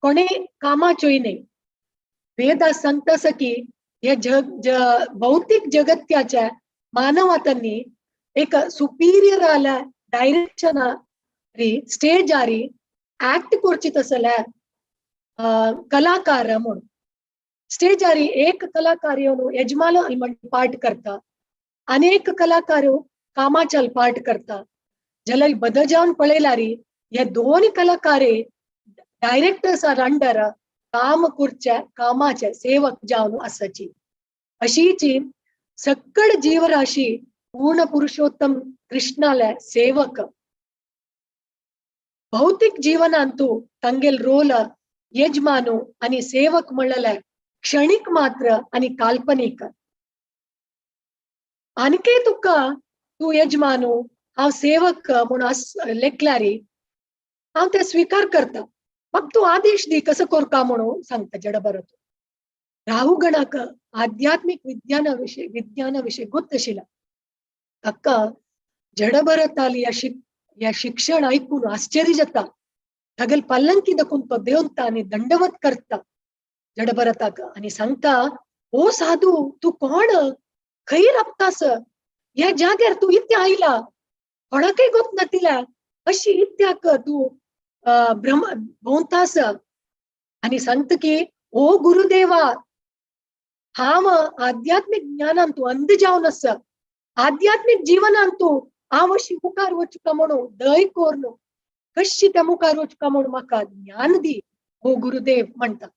कोणे कामाचोय न्ही. वेदा सांगता आसा की हे जग भौतीक जगत्याच्या मानवातांनी एक सुपिरियर आल्या डायरेक्शना री स्टेजारी ऍक्ट करची तसल्या कलाकार म्हणून. स्टेजारी एक कलाकार येवन यजमान पार्ट करता, अनेक कलाकार कामाच्या पार्ट करता, जाल्यार बदल जावन पळयल्यार हे दोन कलाकार डायरेक्टर्स आर अंडर काम करच्या कामाचे सेवक जावन आसाची. अशीची सक्कड जीवराशी पूर्ण पुरुषोत्तम कृष्णाले सेवक. भौतिक जीवनांतू तांगेल रोल यजमानो आणि सेवक म्हणले क्षणिक मात्र आणि काल्पनिक. आणखी तुका तूं यजमानो हांव सेवक म्हणून लेखल्यारी हांव ते स्वीकार करता, म्हाका तूं आदेश दी कसो करका म्हणून सांगता जडभरत. राहुगणाक आध्यात्मिक विज्ञाना विशय गोत आशिल्ला. ताका जडभरताली ह्या शिक्षण आयकून आश्चर्य जाता. तागेल पल्लंकी दाखोवन तो देंवता आनी दंडवत करता जडभरताक आनी सांगता, ओ साधू तूं कोण, खंय राबतास, ह्या जाग्यार तूं इत्या आयला, कोणाकय गोत नातिल्या अशी इत्याक तूं भ्रम भोंवतास. आनी सांगता की ओ गुरुदेवा, हांव आध्यात्मीक ज्ञानान तूं अंध जावन आसा, आध्यात्मीक जीवनान तूं हांव अशी मुखार वचूका म्हणून दय कोर, कशी त्या मुखार वचूका म्हणून म्हाका ज्ञान दी हो गुरुदेव म्हणटा.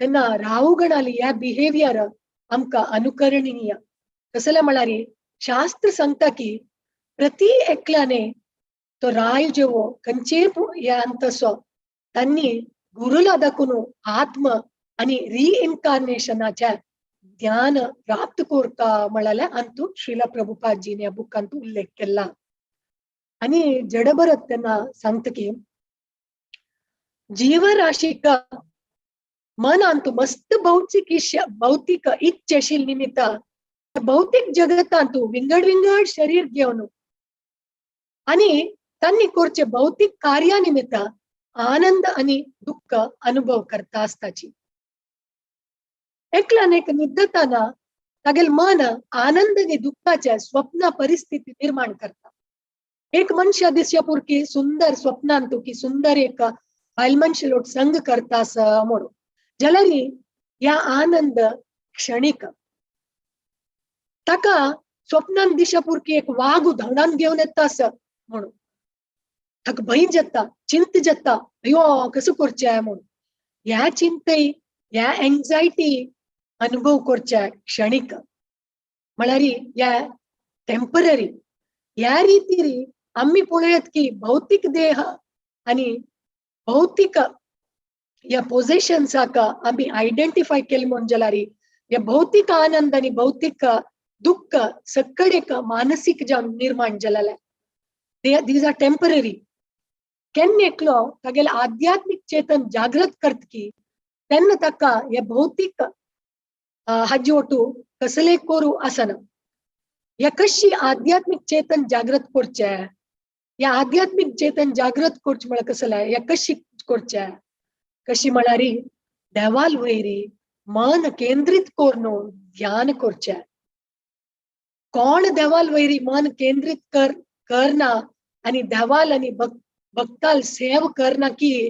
तेन्ना राहुगणाली ह्या बिहेवियर आमकां अनुकरणीय. कसले म्हळ्यार शास्त्र सांगता की प्रति एकल्याने तो राय जेवो खंयचेय ह्या अंतसो तांणी गुरुला दाखोवन आत्म आनी रिइन्कार्नेशनाच्या ज्ञान प्राप्त करता म्हळ्यार अंतू श्रीला प्रभुपादजीन ह्या बुकांत उल्लेख केला. आनी जडभरत तेन्ना सांगता की जीवराशीक मनांतू मस्त भौतिक भौतिक इच्छेशील निमित्त भौतिक जगतांतू विंगड विंगड शरीर घेवन आणि तांनी करचे भौतिक कार्या निमित्त आनंद आणि दुःख अनुभव करता आसताची. एकल्यान एक निद्दताना तागेल मन आनंद आणि दुःखाच्या स्वप्न परिस्थिती निर्माण करता. एक मनशा दिसच्या पुरकी सुंदर स्वप्नांतू की सुंदर एक बायल मनशे लोट संग करता म्हणून जाल्यार ह्या आनंद क्षणिक. ताका स्वप्नान दिशा पुरकी एक वाग धांवडान घेवन येता आसा म्हणून ताका भंय जाता, चिंत जाता, अयो कसो करचें म्हणून. ह्या चिंतय ह्या एन्जायटी अनुभव करच्या क्षणिक म्हळ्यार ह्या टेंपररी. ह्या रितीरी आमी पळयत की भौतिक देह आनी भौतिक ह्या पोझेशन्साक आमी आयडेंटिफाय केले म्हूण जाल्यार ह्या भौतिक आनंद आनी भौतिक दुःख सकडेक मानसीक जावन निर्माण जालेलें. These are temporary. केन्ना एकलो तागेलें आध्यात्मीक चेतन जागृत करत की तेन्ना ताका हे भौतिक हाजी ओटू कसले कोरू आसना. ह्या कशी आध्यात्मीक चेतन जागृत करचें, ह्या आध्यात्मीक चेतन जागृत करचें म्हळ्यार कसलें, ह्या कशी करचें, कशी म्हळ्यार देवाल वयरी मन केंद्रीत करून ध्यान करचें. कोण देवाल वयरी मन केंद्रीत करना आणि देवाल आनी भक्ताल सेव करना की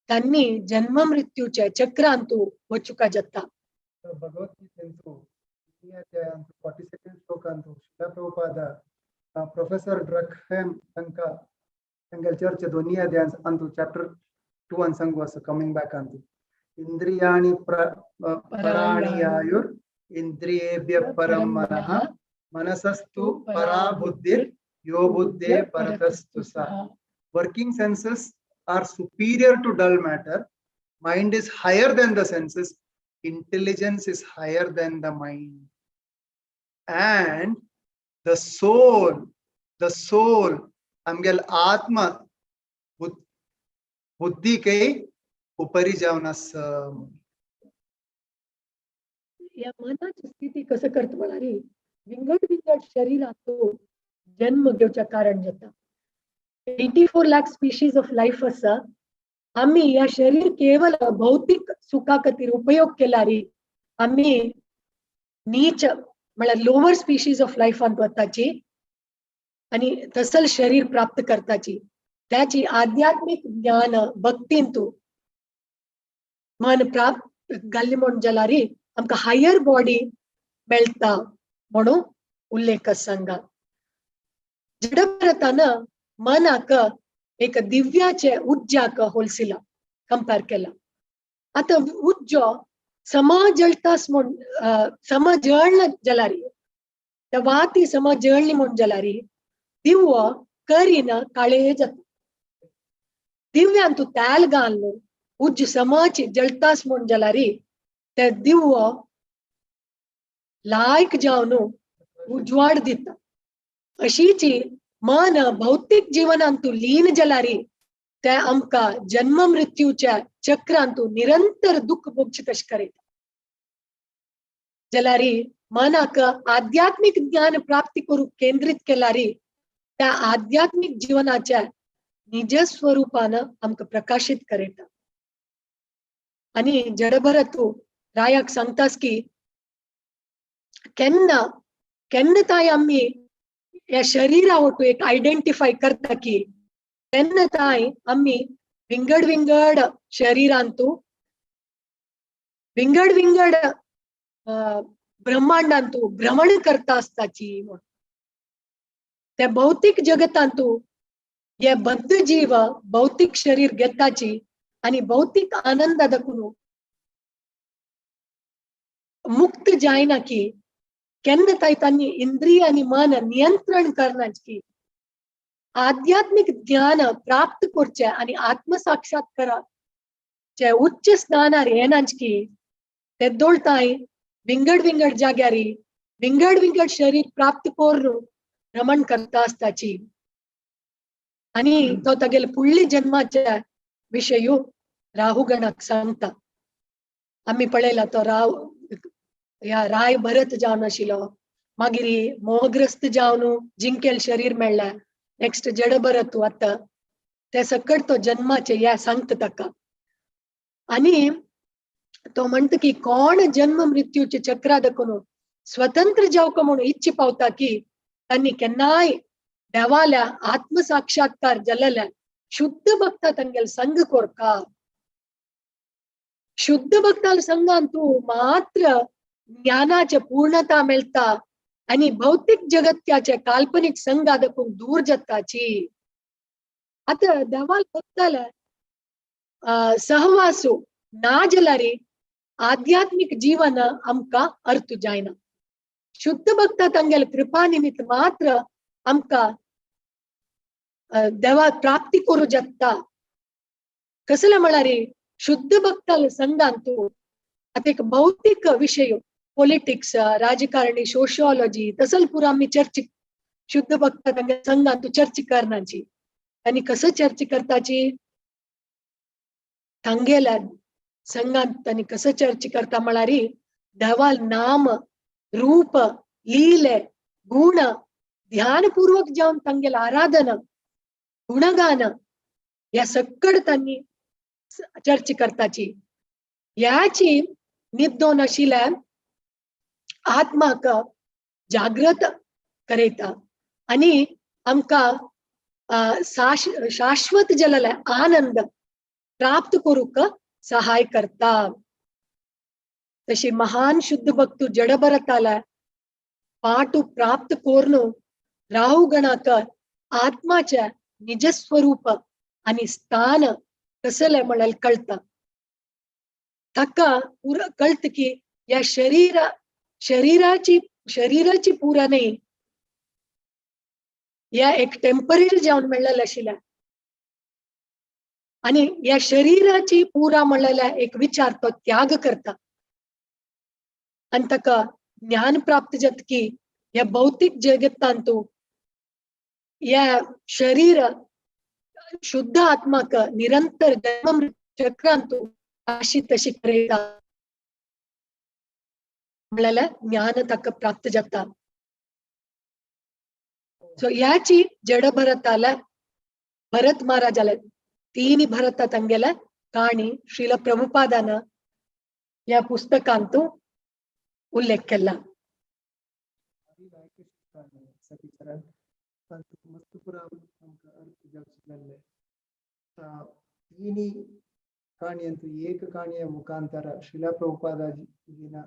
त्यांनी जन्म मृत्यूच्या चक्रांतू वचुका जाता. भगवद्गीतेंतु 42nd ಶ್ಲೋಕಾಂತು ಶಿಲ ಪ್ರಭುಪಾದ ಪ್ರೊಫೆಸರ್ ಡ್ರಕ್ಹೆಮ್ ತನಕ ತಂಗಲ್ ಚರ್ಚೆ ಧ್ವನಿಯ ಧ್ಯಾನ ಅಂತು ಚಾಪ್ಟರ್ 2 ಅನ್ ಸಂಗುವಾಸ ಕಮಿಂಗ್ ಬ್ಯಾಕ್ ಅಂತು ಇಂದ್ರಿಯಾಣಿ ಪರಾಣಿಯಾಯುರ್ ಇಂದ್ರಿಯೇಭ್ಯ ಪರಂ ಮನಃ ಮನಸಸ್ತು ಪರಾ ಬುದ್ಧಿರ್ ಯೋ ಬುದ್ಧೇ ಪರತಸ್ತು ಸಹ. Working senses are superior to dull matter. Mind is higher than the senses. Intelligence is higher than the mind. And the soul, amgel atma buddhi ke upari javnas. या मनाची स्थिती कसं करत म्हणाली विंगड विंगड शरीरातो जन्म घेवच्या कारण जाता. 84 लाख स्पीशीज ऑफ लायफ आसा. आमी ह्या शरीर केवल भौतिक सुखा खातीर उपयोग केल्यार आमी नीच म्हळ्यार लोअर स्पीशीज ऑफ लायफांत वताची आनी तसल शरीर प्राप्त करताची. त्याची आध्यात्मिक ज्ञान भक्तींतू मन प्राप्त घाल्ली म्हूण जाल्यार आमकां हायर बॉडी मेळटा म्हणून उल्लेख सांगा. जडभरतान मनाक एक दिव्याचे उज्जाक होलसिला कंपेर केला. आतां उज्जो सम जळटास म्हूण सम जळ्ळ जाल्यार त्या वाती सम जळ्ळी म्हूण जाल्यार दिवो करीन काळे जाता. दिव्यान तूं तेल घालून उज्ज समच जळटास म्हूण जाल्यार ते दिवो लायक जावन उजवाड दिता. अशीची मन भौतिक जीवनांतू लीन जाल्यार ते आमकां जन्म मृत्यूच्या चक्रांतू निरंतर दुःख भोगचे तशें करता. जाल्यार मनाक आध्यात्मिक ज्ञान प्राप्ती करूंक केंद्रीत केल्यार त्या आध्यात्मिक जीवनाच्या निज स्वरूपान आमकां प्रकाशीत करता. आनी जडभरत रायाक सांगतास की केन्ना केन्ना ताय आमी ह्या शरीरा वटू एक आयडेंटिफाय करता की तेन्ना ताय आमी विंगड विंगड शरीरांतू विंगड विंगड ब्रह्मांडांतू भ्रमण करता आसताची म्हूण. त्या भौतिक जगतांतू हे बद्ध जीव भौतिक शरीर घेताची आनी भौतिक आनंदा दाखून मुक्त जायना की केन्ना ताय तांणी इंद्रिय आनी मन नियंत्रण करनाची आध्यात्मिक ज्ञान प्राप्त करचें आनी आत्मसाक्षात्काराचे उच्च स्थानार येनाची ते दोळताय विंगड विंगड जाग्यारी विंगड विंगड शरीर प्राप्त करून भ्रमण करता आसताची. आनी तो तागेले फुडले जन्माच्या विशयू राहुगणाक सांगता. आमी पळयला तो राव ह्या राय भरत जावन आशिल्लो, मागीर मोहग्रस्त जावन जिंकेल शरीर मेळ्ळें, नेक्स्ट जड भरत आतां ते सकट तो जन्माचे ह्या सांगता ताका. आनी तो म्हणटा की कोण जन्म मृत्यूचे चक्रा दाखोवन स्वतंत्र जावका म्हणून इच्छा पावता की तांणी केन्नाय देवाल्या आत्मसाक्षात्कार जाल्ल्या शुद्ध भक्ता तांगेल संग कोरका. शुद्ध भक्ताल संगान तूं मात्र ज्ञानाचे पूर्णता मेळटा आनी भौतिक जगत्याचे काल्पनिक संगा दाखोवन दूर जाताची. आतां देवाल भक्ताल सहवासु ना जाल्यार आध्यात्मिक जीवन आमकां अर्थ जायना. शुद्ध भक्ता तांगेल कृपा निमित्त मात्र आमकां देवा प्राप्ती करूं जाता. कसले म्हळ्यार शुद्ध भक्ताल संगान तूं आतां एक भौतिक विशय पॉलिटिक्स, राजकारणी, सोशियोलॉजी तसल पुरा आमी चर्च शुद्ध भक्ता तांगे संगान तूं चर्च करनाची. आनी कसं चर्च करताची तांगेल्या संगान तांणी कसं चर्च करता म्हळ्यार देवाल नाम रूप लीले गुण ध्यानपूर्वक जावन तांगेल आराधना गुणगान ह्या सक्कड तांणी चर्च करताची. ह्याची निद्दोन आशिल्ल्यान आत्माक जागृत करयता आनी आमकां शाश्वत जाल्ले आनंद प्राप्त करूंक सहाय करता. तशी महान शुद्ध भक्तू जड भरताला पाटू प्राप्त कोरनु राहुगणाक आत्माच्या निजस्वरूप आणि स्थान कसले म्हळ्यार कळता. ताका पुरा कळत की या शरीराची शरीराची पुरा न्ही, या एक टेंपररी जावन मेळ्ळेलें आशिल्लें आनी या शरीराची पुरा म्हणलेल्या एक विचार तो त्याग करता आनी ताका ज्ञान प्राप्त जाता की ह्या भौतिक जगतांतू या शरीर शुद्ध आत्माक निरंतर जन्म चक्रांतू अशी तशी करता म्हणलेल्या ज्ञान ताका प्राप्त जाता. सो याची जड भरताला भरत महाराजाला तीन भरता तांगेल्या काणी श्रील प्रभुपादान या पुस्तकांतू उल्लेख केला. तीनी ಕಾಣಿಯಂತೂ ಏಕ ಕಾಣಿಯ ಮುಖಾಂತರ Srila ಪ್ರಭುಪಾದಜಿನ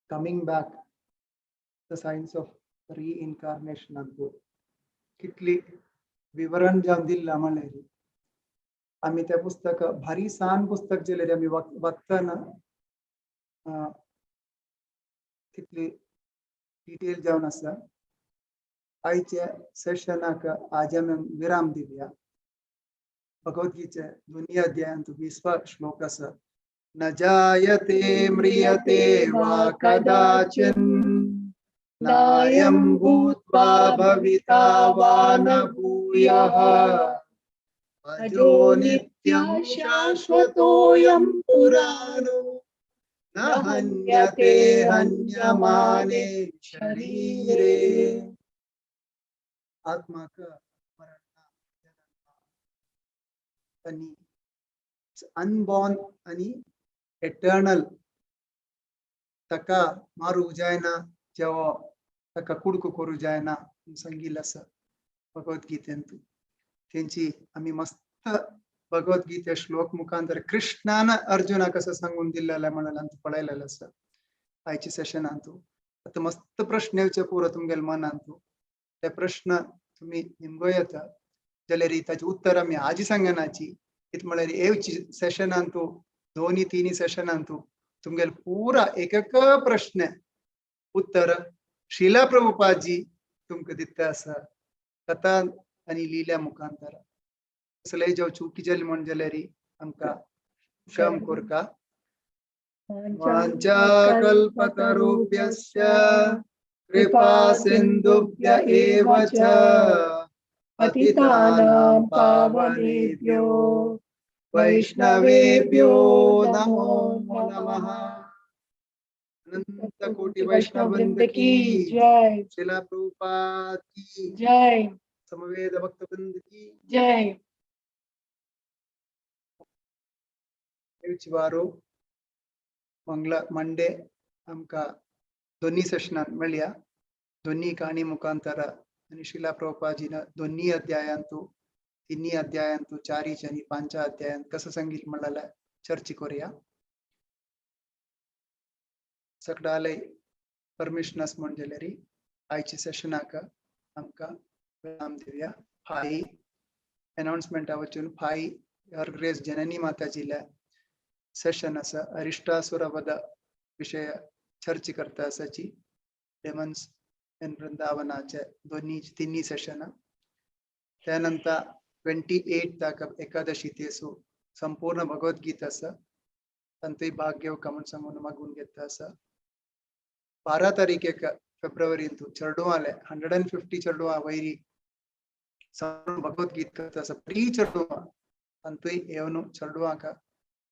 coming back the science of reincarnation ಅಂತೂ कितली विवरण जावन दिल्लां म्हणल्यार आमी तें पुस्तक भारी सान पुस्तक जाल्यार आमी वाचतना तितली डिटेल जावन आसा. आयच्या सेशनाक आज आमी विराम दिवया. भगवद्गीते दोन्ही अध्यायांत 20वा श्लोक आसा. न जायते म्रियते वा कदाचिन् नायं भूत्वा भविता वा न भूयः अजो नित्यं शाश्वतोऽयं पुराणो न हन्यते हन्यमाने शरीरे. आत्माक मरण आणि अनबॉर्न आणि एटर्नल ताका मारूंक जायना, जेवो ताका कुडको करूंक जायना सांगिल्लें आसा भगवद्गीतेंत. तेंची आमी मस्त भगवद्गीते श्लोक मुखांतर कृष्णान अर्जुनाक कसं सांगून दिल्लें म्हणून आमकां पळयलेलें आसा आयच्या सेशनांतू. आतां मस्त प्रश्न येवचे पुरो तुमगेले मनांतू, ते प्रश्न तुमी निमगो येता जाल्यार ताचे उत्तर आमी आजी सांगनाची. कित म्हळ्यार येवची सेशनांतू दोनी तिनी सेशनांतू तुमगेले पुरा एक एक प्रश्न उत्तर श्रीला प्रभुपादजी तुमकां दिता आसा कथा आनी लिल्या मुखांतर. कसलेय जावं चुकी जाली म्हण जाल्यार आमकां क्षम कोरका. वाञ्छा कल्पतरुभ्यश्च कृपा सिन्धुभ्य एव च पतितानां पावनेभ्यो वैष्णवेभ्यो नमो नमः. नमः। अनंत कोटि वैष्णव वृंद की जय। श्रीला प्रभुपाद की जय। समवेत भक्त वृंद की जय। येवचे वारो मंगला मंडे आमकां दोन्ही सेशनान मेळया। दोन्ही काणी मुखांतर आनी श्रीला प्रभुपाजीन दोन्ही अध्यायांतू, तिन्ही अध्यायांतू, चारीच आनी पांचा अध्यायांत कसं सांगील म्हणल्यार चर्चा करूया। सगळ्याले परमिशन आस म्हण जाल्यार आयच्या सेशनाक आमकां विराम दिवया। फाय अनाउन्समेंटा वचून फाय हर ग्रेस जननी माताजील्या सेशन आसा, अरिष्टासुरवध विशय चर्चा करता आसाची, डेमन्स इन वृंदावनाचे दोन्ही तिन्ही सेशन। त्यानंतर 28 ताक एकादशी तेसू संपूर्ण भगवद्गीता आसा, तांतूय भाग घेवका म्हूण सांगून मागून घेता आसा। 12 तारीखेक फेब्रुवारींतू चेडवांले 150 चेडवां वयरी संपूर्ण भगवद्गीता करता आसा, बरी चेडवां, तांतूय येवन चेडवांक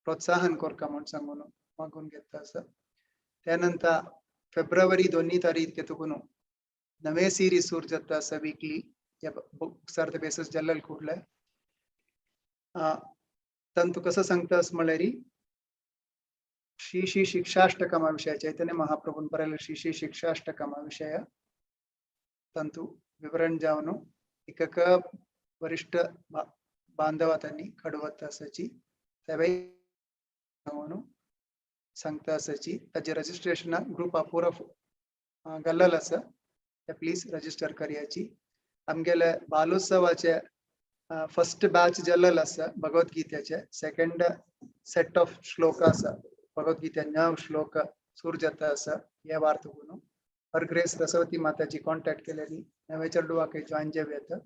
प्रोत्साहन करका म्हूण सांगून मागून घेता आसा। त्यानंतर फेब्रुवारी 2 तारीख तुकून नवे सिरीज सुरू जाता आसा वीकली, या बुक्सार बेसिस जल्लल कुडले तांतू कसं सांगता अस म्हळ्यार श्री श्री शिक्षाष्टकमा विषय, चैतन्य महाप्रभून बरयल्ले श्री श्री शिक्षाष्टकमा विषय तांतू विवरण जावन एकक वरिष्ठ बांधवा त्यांनी घडवत आसाची, तेवय सांगून सांगता आसाची। ताजे रजिस्ट्रेशन ग्रुप पुरो गल्लल आसा, ते प्लीज रजिस्टर करयाची। आमगेले बालोत्सवाचे फर्स्ट बॅच जल्लल आसा भगवद्गीतेचे, सेकंड सेट ऑफ श्लोक आसा भगवद्गीते, 9 श्लोक सुरू जाता आसा ह्या वार तुकून। हर ग्रेस रसवती माताजी कॉन्टॅक्ट केलेली नवे चेडवाक जॉईन जावं येता,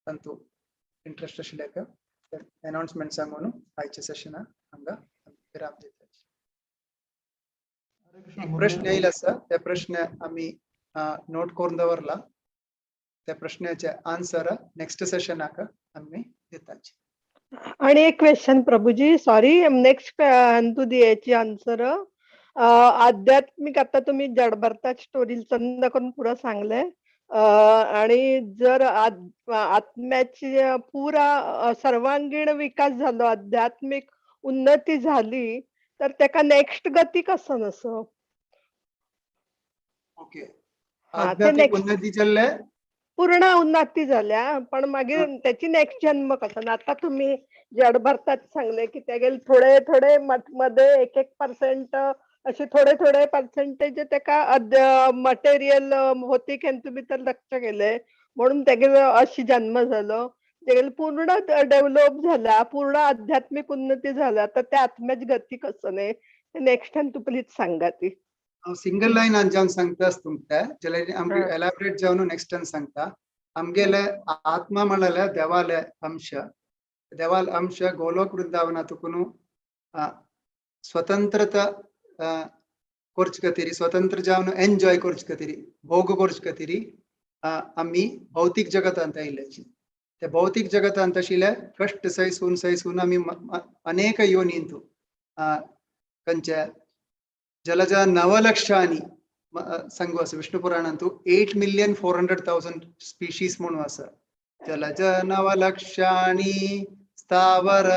तांतू इंट्रस्ट आशिल्ल्याक अनाउन्समेंट सांगून आयच्या सेशनाक हांगा विराम दिता। एक प्रश्न येयल आसा, त्या प्रश्न आमी नोट करून दवरला, त्या प्रश्नाचे आन्सर नेक्स्ट सेशनाक आमी दिताची। आणि एक क्वेश्चन प्रभूजी, सॉरी, नेक्स्ट तू द्यायची आन्सर। आध्यात्मिक आता तुम्ही जडभरता स्टोरी चंद करून पुरा सांगले, आणि जर आत्म्याची पुरा सर्वांगीण विकास झालो, आध्यात्मिक उन्नती झाली, तर त्याका नेक्स्ट गती कसं नसं? ओके, हा, ते आध्यात्मिक नेक्स्ट उन्नती चाललंय, पूर्ण उन्नती झाल्या, पण मागीर त्याची नेक्स्ट जन्म कसं? आता तुम्ही जडभरतात सांगले की त्या गेले थोडे थोडे मध्ये 1-1% असे थोडे थोडे पर्सेंटेज त्याका मटेरियल होती की तुम्ही तर लक्ष केले म्हणून त्यागे अशी जन्म झालो, त्यागे पूर्ण डेव्हलप झाला, पूर्ण आध्यात्मिक उन्नती झाला, तर त्या आत्म्याची गती कसं नाही, नेक्स्ट टाइम तू प्लीज सांगा ती। हांव सिंगल लायन जावन सांगता तुमकां, जाल्यार आमकां एलॅबरेट जावन नेक्स्ट टायम सांगता। आमगेले आत्मा म्हणल्यार देवाले अंश, देवाल अंश गोलोक वृंदावना तुकून स्वतंत्रता करचे खातीर, स्वतंत्र जावन एन्जॉय करचे खातीर, भोग करचे खातीर आमी भौतीक जगतांत आयिल्ल्याची। ते भौतीक जगतांत आशिल्ले कश्ट सहिसून सहिसून आमी अनेक योनींतू खंयचे जलज नवलक्षांनी सांगू आसा विष्णु पुराणांतू 8,400,000 स्पीशीज म्हणून आसा। जलज नवलक्षांनी स्थावर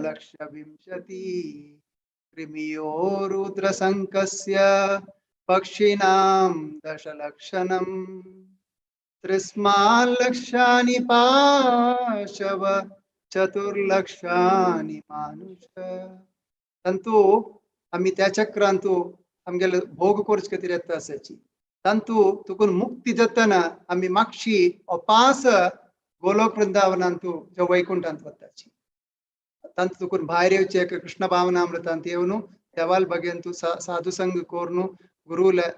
लक्ष विंशती क्रिमियो रुद्रसंकस्य पक्षिणां दशलक्षणं त्रिस्माल्लक्षाणि पाशव चतुर्लक्षाणि मानुष। तांतू आमी त्या चक्रांतू आमगेले भोग करचे खातीर येता आसाची, तांतू तुकून मुक्ती जातना आमी मागशी अपास गोलोक वृंदावनांतू जो वैकुंठांत वताची, तांतू तुकून भायर येवचे कृष्ण भावनामृतांत येवन देवाल बगेन तूं साधू संग करून गुरुले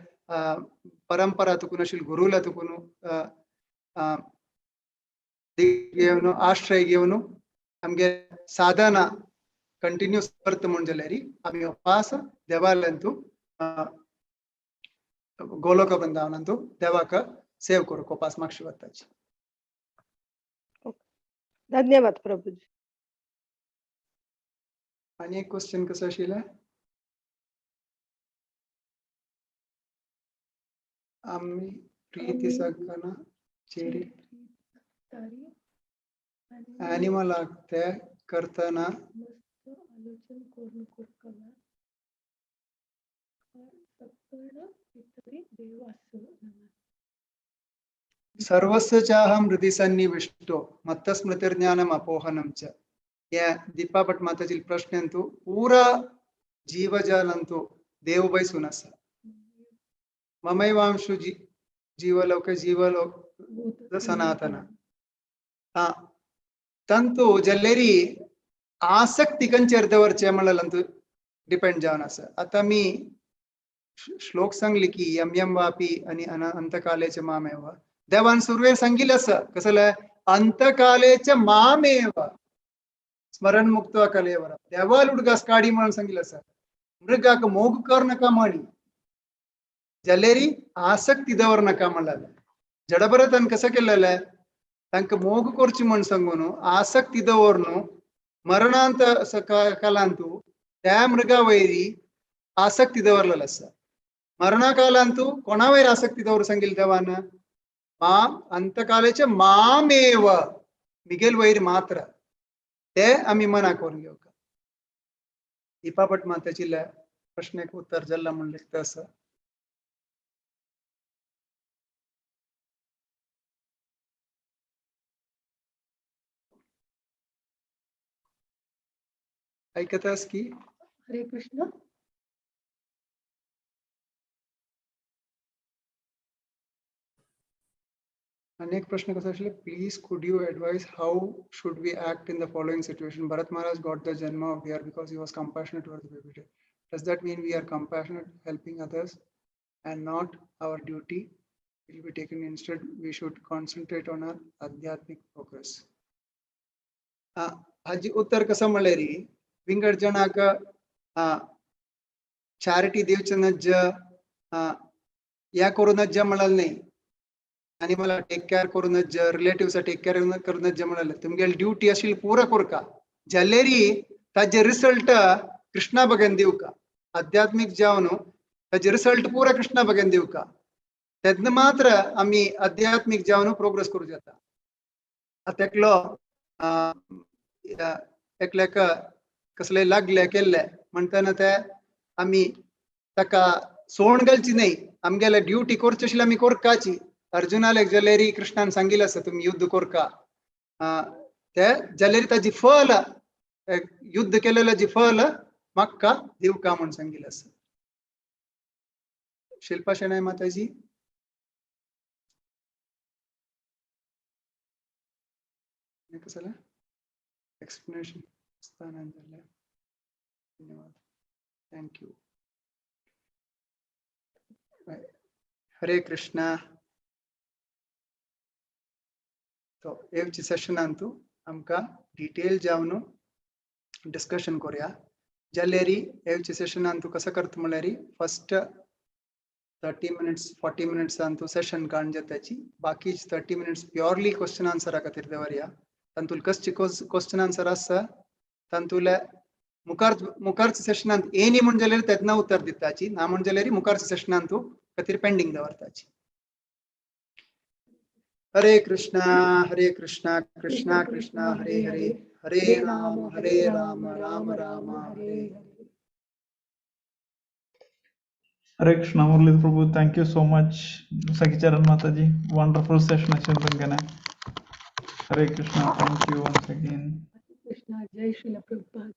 परंपरा तुकून आशिल्ले गुरुला तुकून घेवन आश्रय घेवन आमगे साधना कंटिन्यूस करता म्हूण जाल्यार आमी उपास देवालयांतू गोलोक वृंदावनांतू देवाक सेव करूंक उपास मागशी वताची। धन्यवाद प्रभूजी। आनी एक क्वेश्चन कसो आशिल्लें? आमी प्रीती सगना चेरी ॲनिमलाक ते करतना सर्वस्य चाहं हृदि सन्निविष्टो मत्तस्मृतिर्ज्ञानम अपोहनं च. या दीपा भट माताजी प्रश्न अंतु पूरा जीवजालंतु देव बयसून आसा. ममैवांशु जीवलोक जीवलोक सनातन. हा तंतु जल्लेरी आसक्ती कंचेर दवरचे म्हणल्यार डिपेंड जावन आसा. आतां मी श्लोक सांगली की यम यम वापी आणि अंतकालेचे मामेव. देवान सुरवेर सांगितलं आसा कसले अंतकालेचे मामेव स्मरण मुक्त कलेवर. देवाल उडगास काडी म्हणून सांगितलं आसा. मृगाक मोग कर नका म्हणी जल्लेरी आसक्ती दवर नका म्हणलें. जडभरतान कसं केलेलं तांकां मोग करची म्हण सांगून आसक्ती दवरून मरणांत कालांतू त्या मृगा वैरी आसक्ती दवरलेलं आसा. मरणाकालांतू कोणा वयर आसक्ती दवर सांगितलं देवान माम अंतकालेचे मामेव मिगेल वैर मात्र ते आमी मना करून घेवका. दीपा भट माताची प्रश्नाक उत्तर जाल्ला म्हण लेखता आसा. ऐकतास की हरे कृष्ण. अनेक प्रश्न कसं आशिल्ले, please could you advise how should we act in the following situation. Bharat Maharaj got the janma of deer because he was compassionate towards the baby. Does that mean we are compassionate helping others and not our duty will be taken? Instead we should concentrate on our आध्यात्मिक progress. हाजी उत्तर कसं म्हणलें री, विंगड जणांक charity दिवचें नज्ज, ह्या करूं नज्ज म्हणलें न्ही, आनी मला टेक केअर करूं नज्ज, रिलेटिव्सा टेक केअर करूं नज्ज म्हणलें. तुमगेली ड्युटी आशिल्ली पुरा करका जाल्यारी ताजे रिसल्ट कृष्णा बगेन दिवका. आध्यात्मीक जावन ताजे रिसल्ट पुरा कृष्णा बगेन दिवका तेन्ना मात्र आमी आध्यात्मीक जावन प्रोग्रेस करूं जाता. आतां एकलो एकल्याक कसले लागले केल्ले म्हणटना ते आमी ताका सोण घालची न्हय. आमगेले ड्युटी करची आशिल्ली आमी करकाची. अर्जुनाले जाल्यारी कृष्णान सांगिल्लें आसा तुमी युद्ध करका, ते जाल्यारी ताजी फल युद्ध केलेले जी फल म्हाका दिवका म्हूण सांगिल्लें आसा. शिल्पा शेणय माताजी. कसलें एक्सप्लेनेशन स्थानान जालें. धन्यवाद. Thank you. Hare Krishna. तो एवची सेशनांतु आमकां डिटेल जावन डिस्कशन करूया. जाल्यारी एवची सेशनांतु कसं करता म्हणल्यार फर्स्ट 30 मिनिट्स 40 मिनिट्सांतु सेशन काडून जाताची, बाकी 30 मिनिट्स प्योरली क्वेश्चन आन्सरा खातीर दवरया. तांतूल कसचे क्वेश्चन आन्सर आसा तांतूले मुखारच्या सेशनांत एनी म्हण जाल्यार तेन्ना उत्तर दिताची, ना म्हण जाल्यार मुखारच्या सेशनांतु खातीर pending दवरताची. Hare Krishna Hare Krishna Krishna Krishna Hare Hare, Hare Ram Hare Ram Ram Ram Hare Hare. Hare Krishna Murali Prabhu, thank you so much. Sakhicharan Mataji, wonderful session Chintan. Hare Krishna, thank you once again. Krishna, Jai Srila Prabhupada.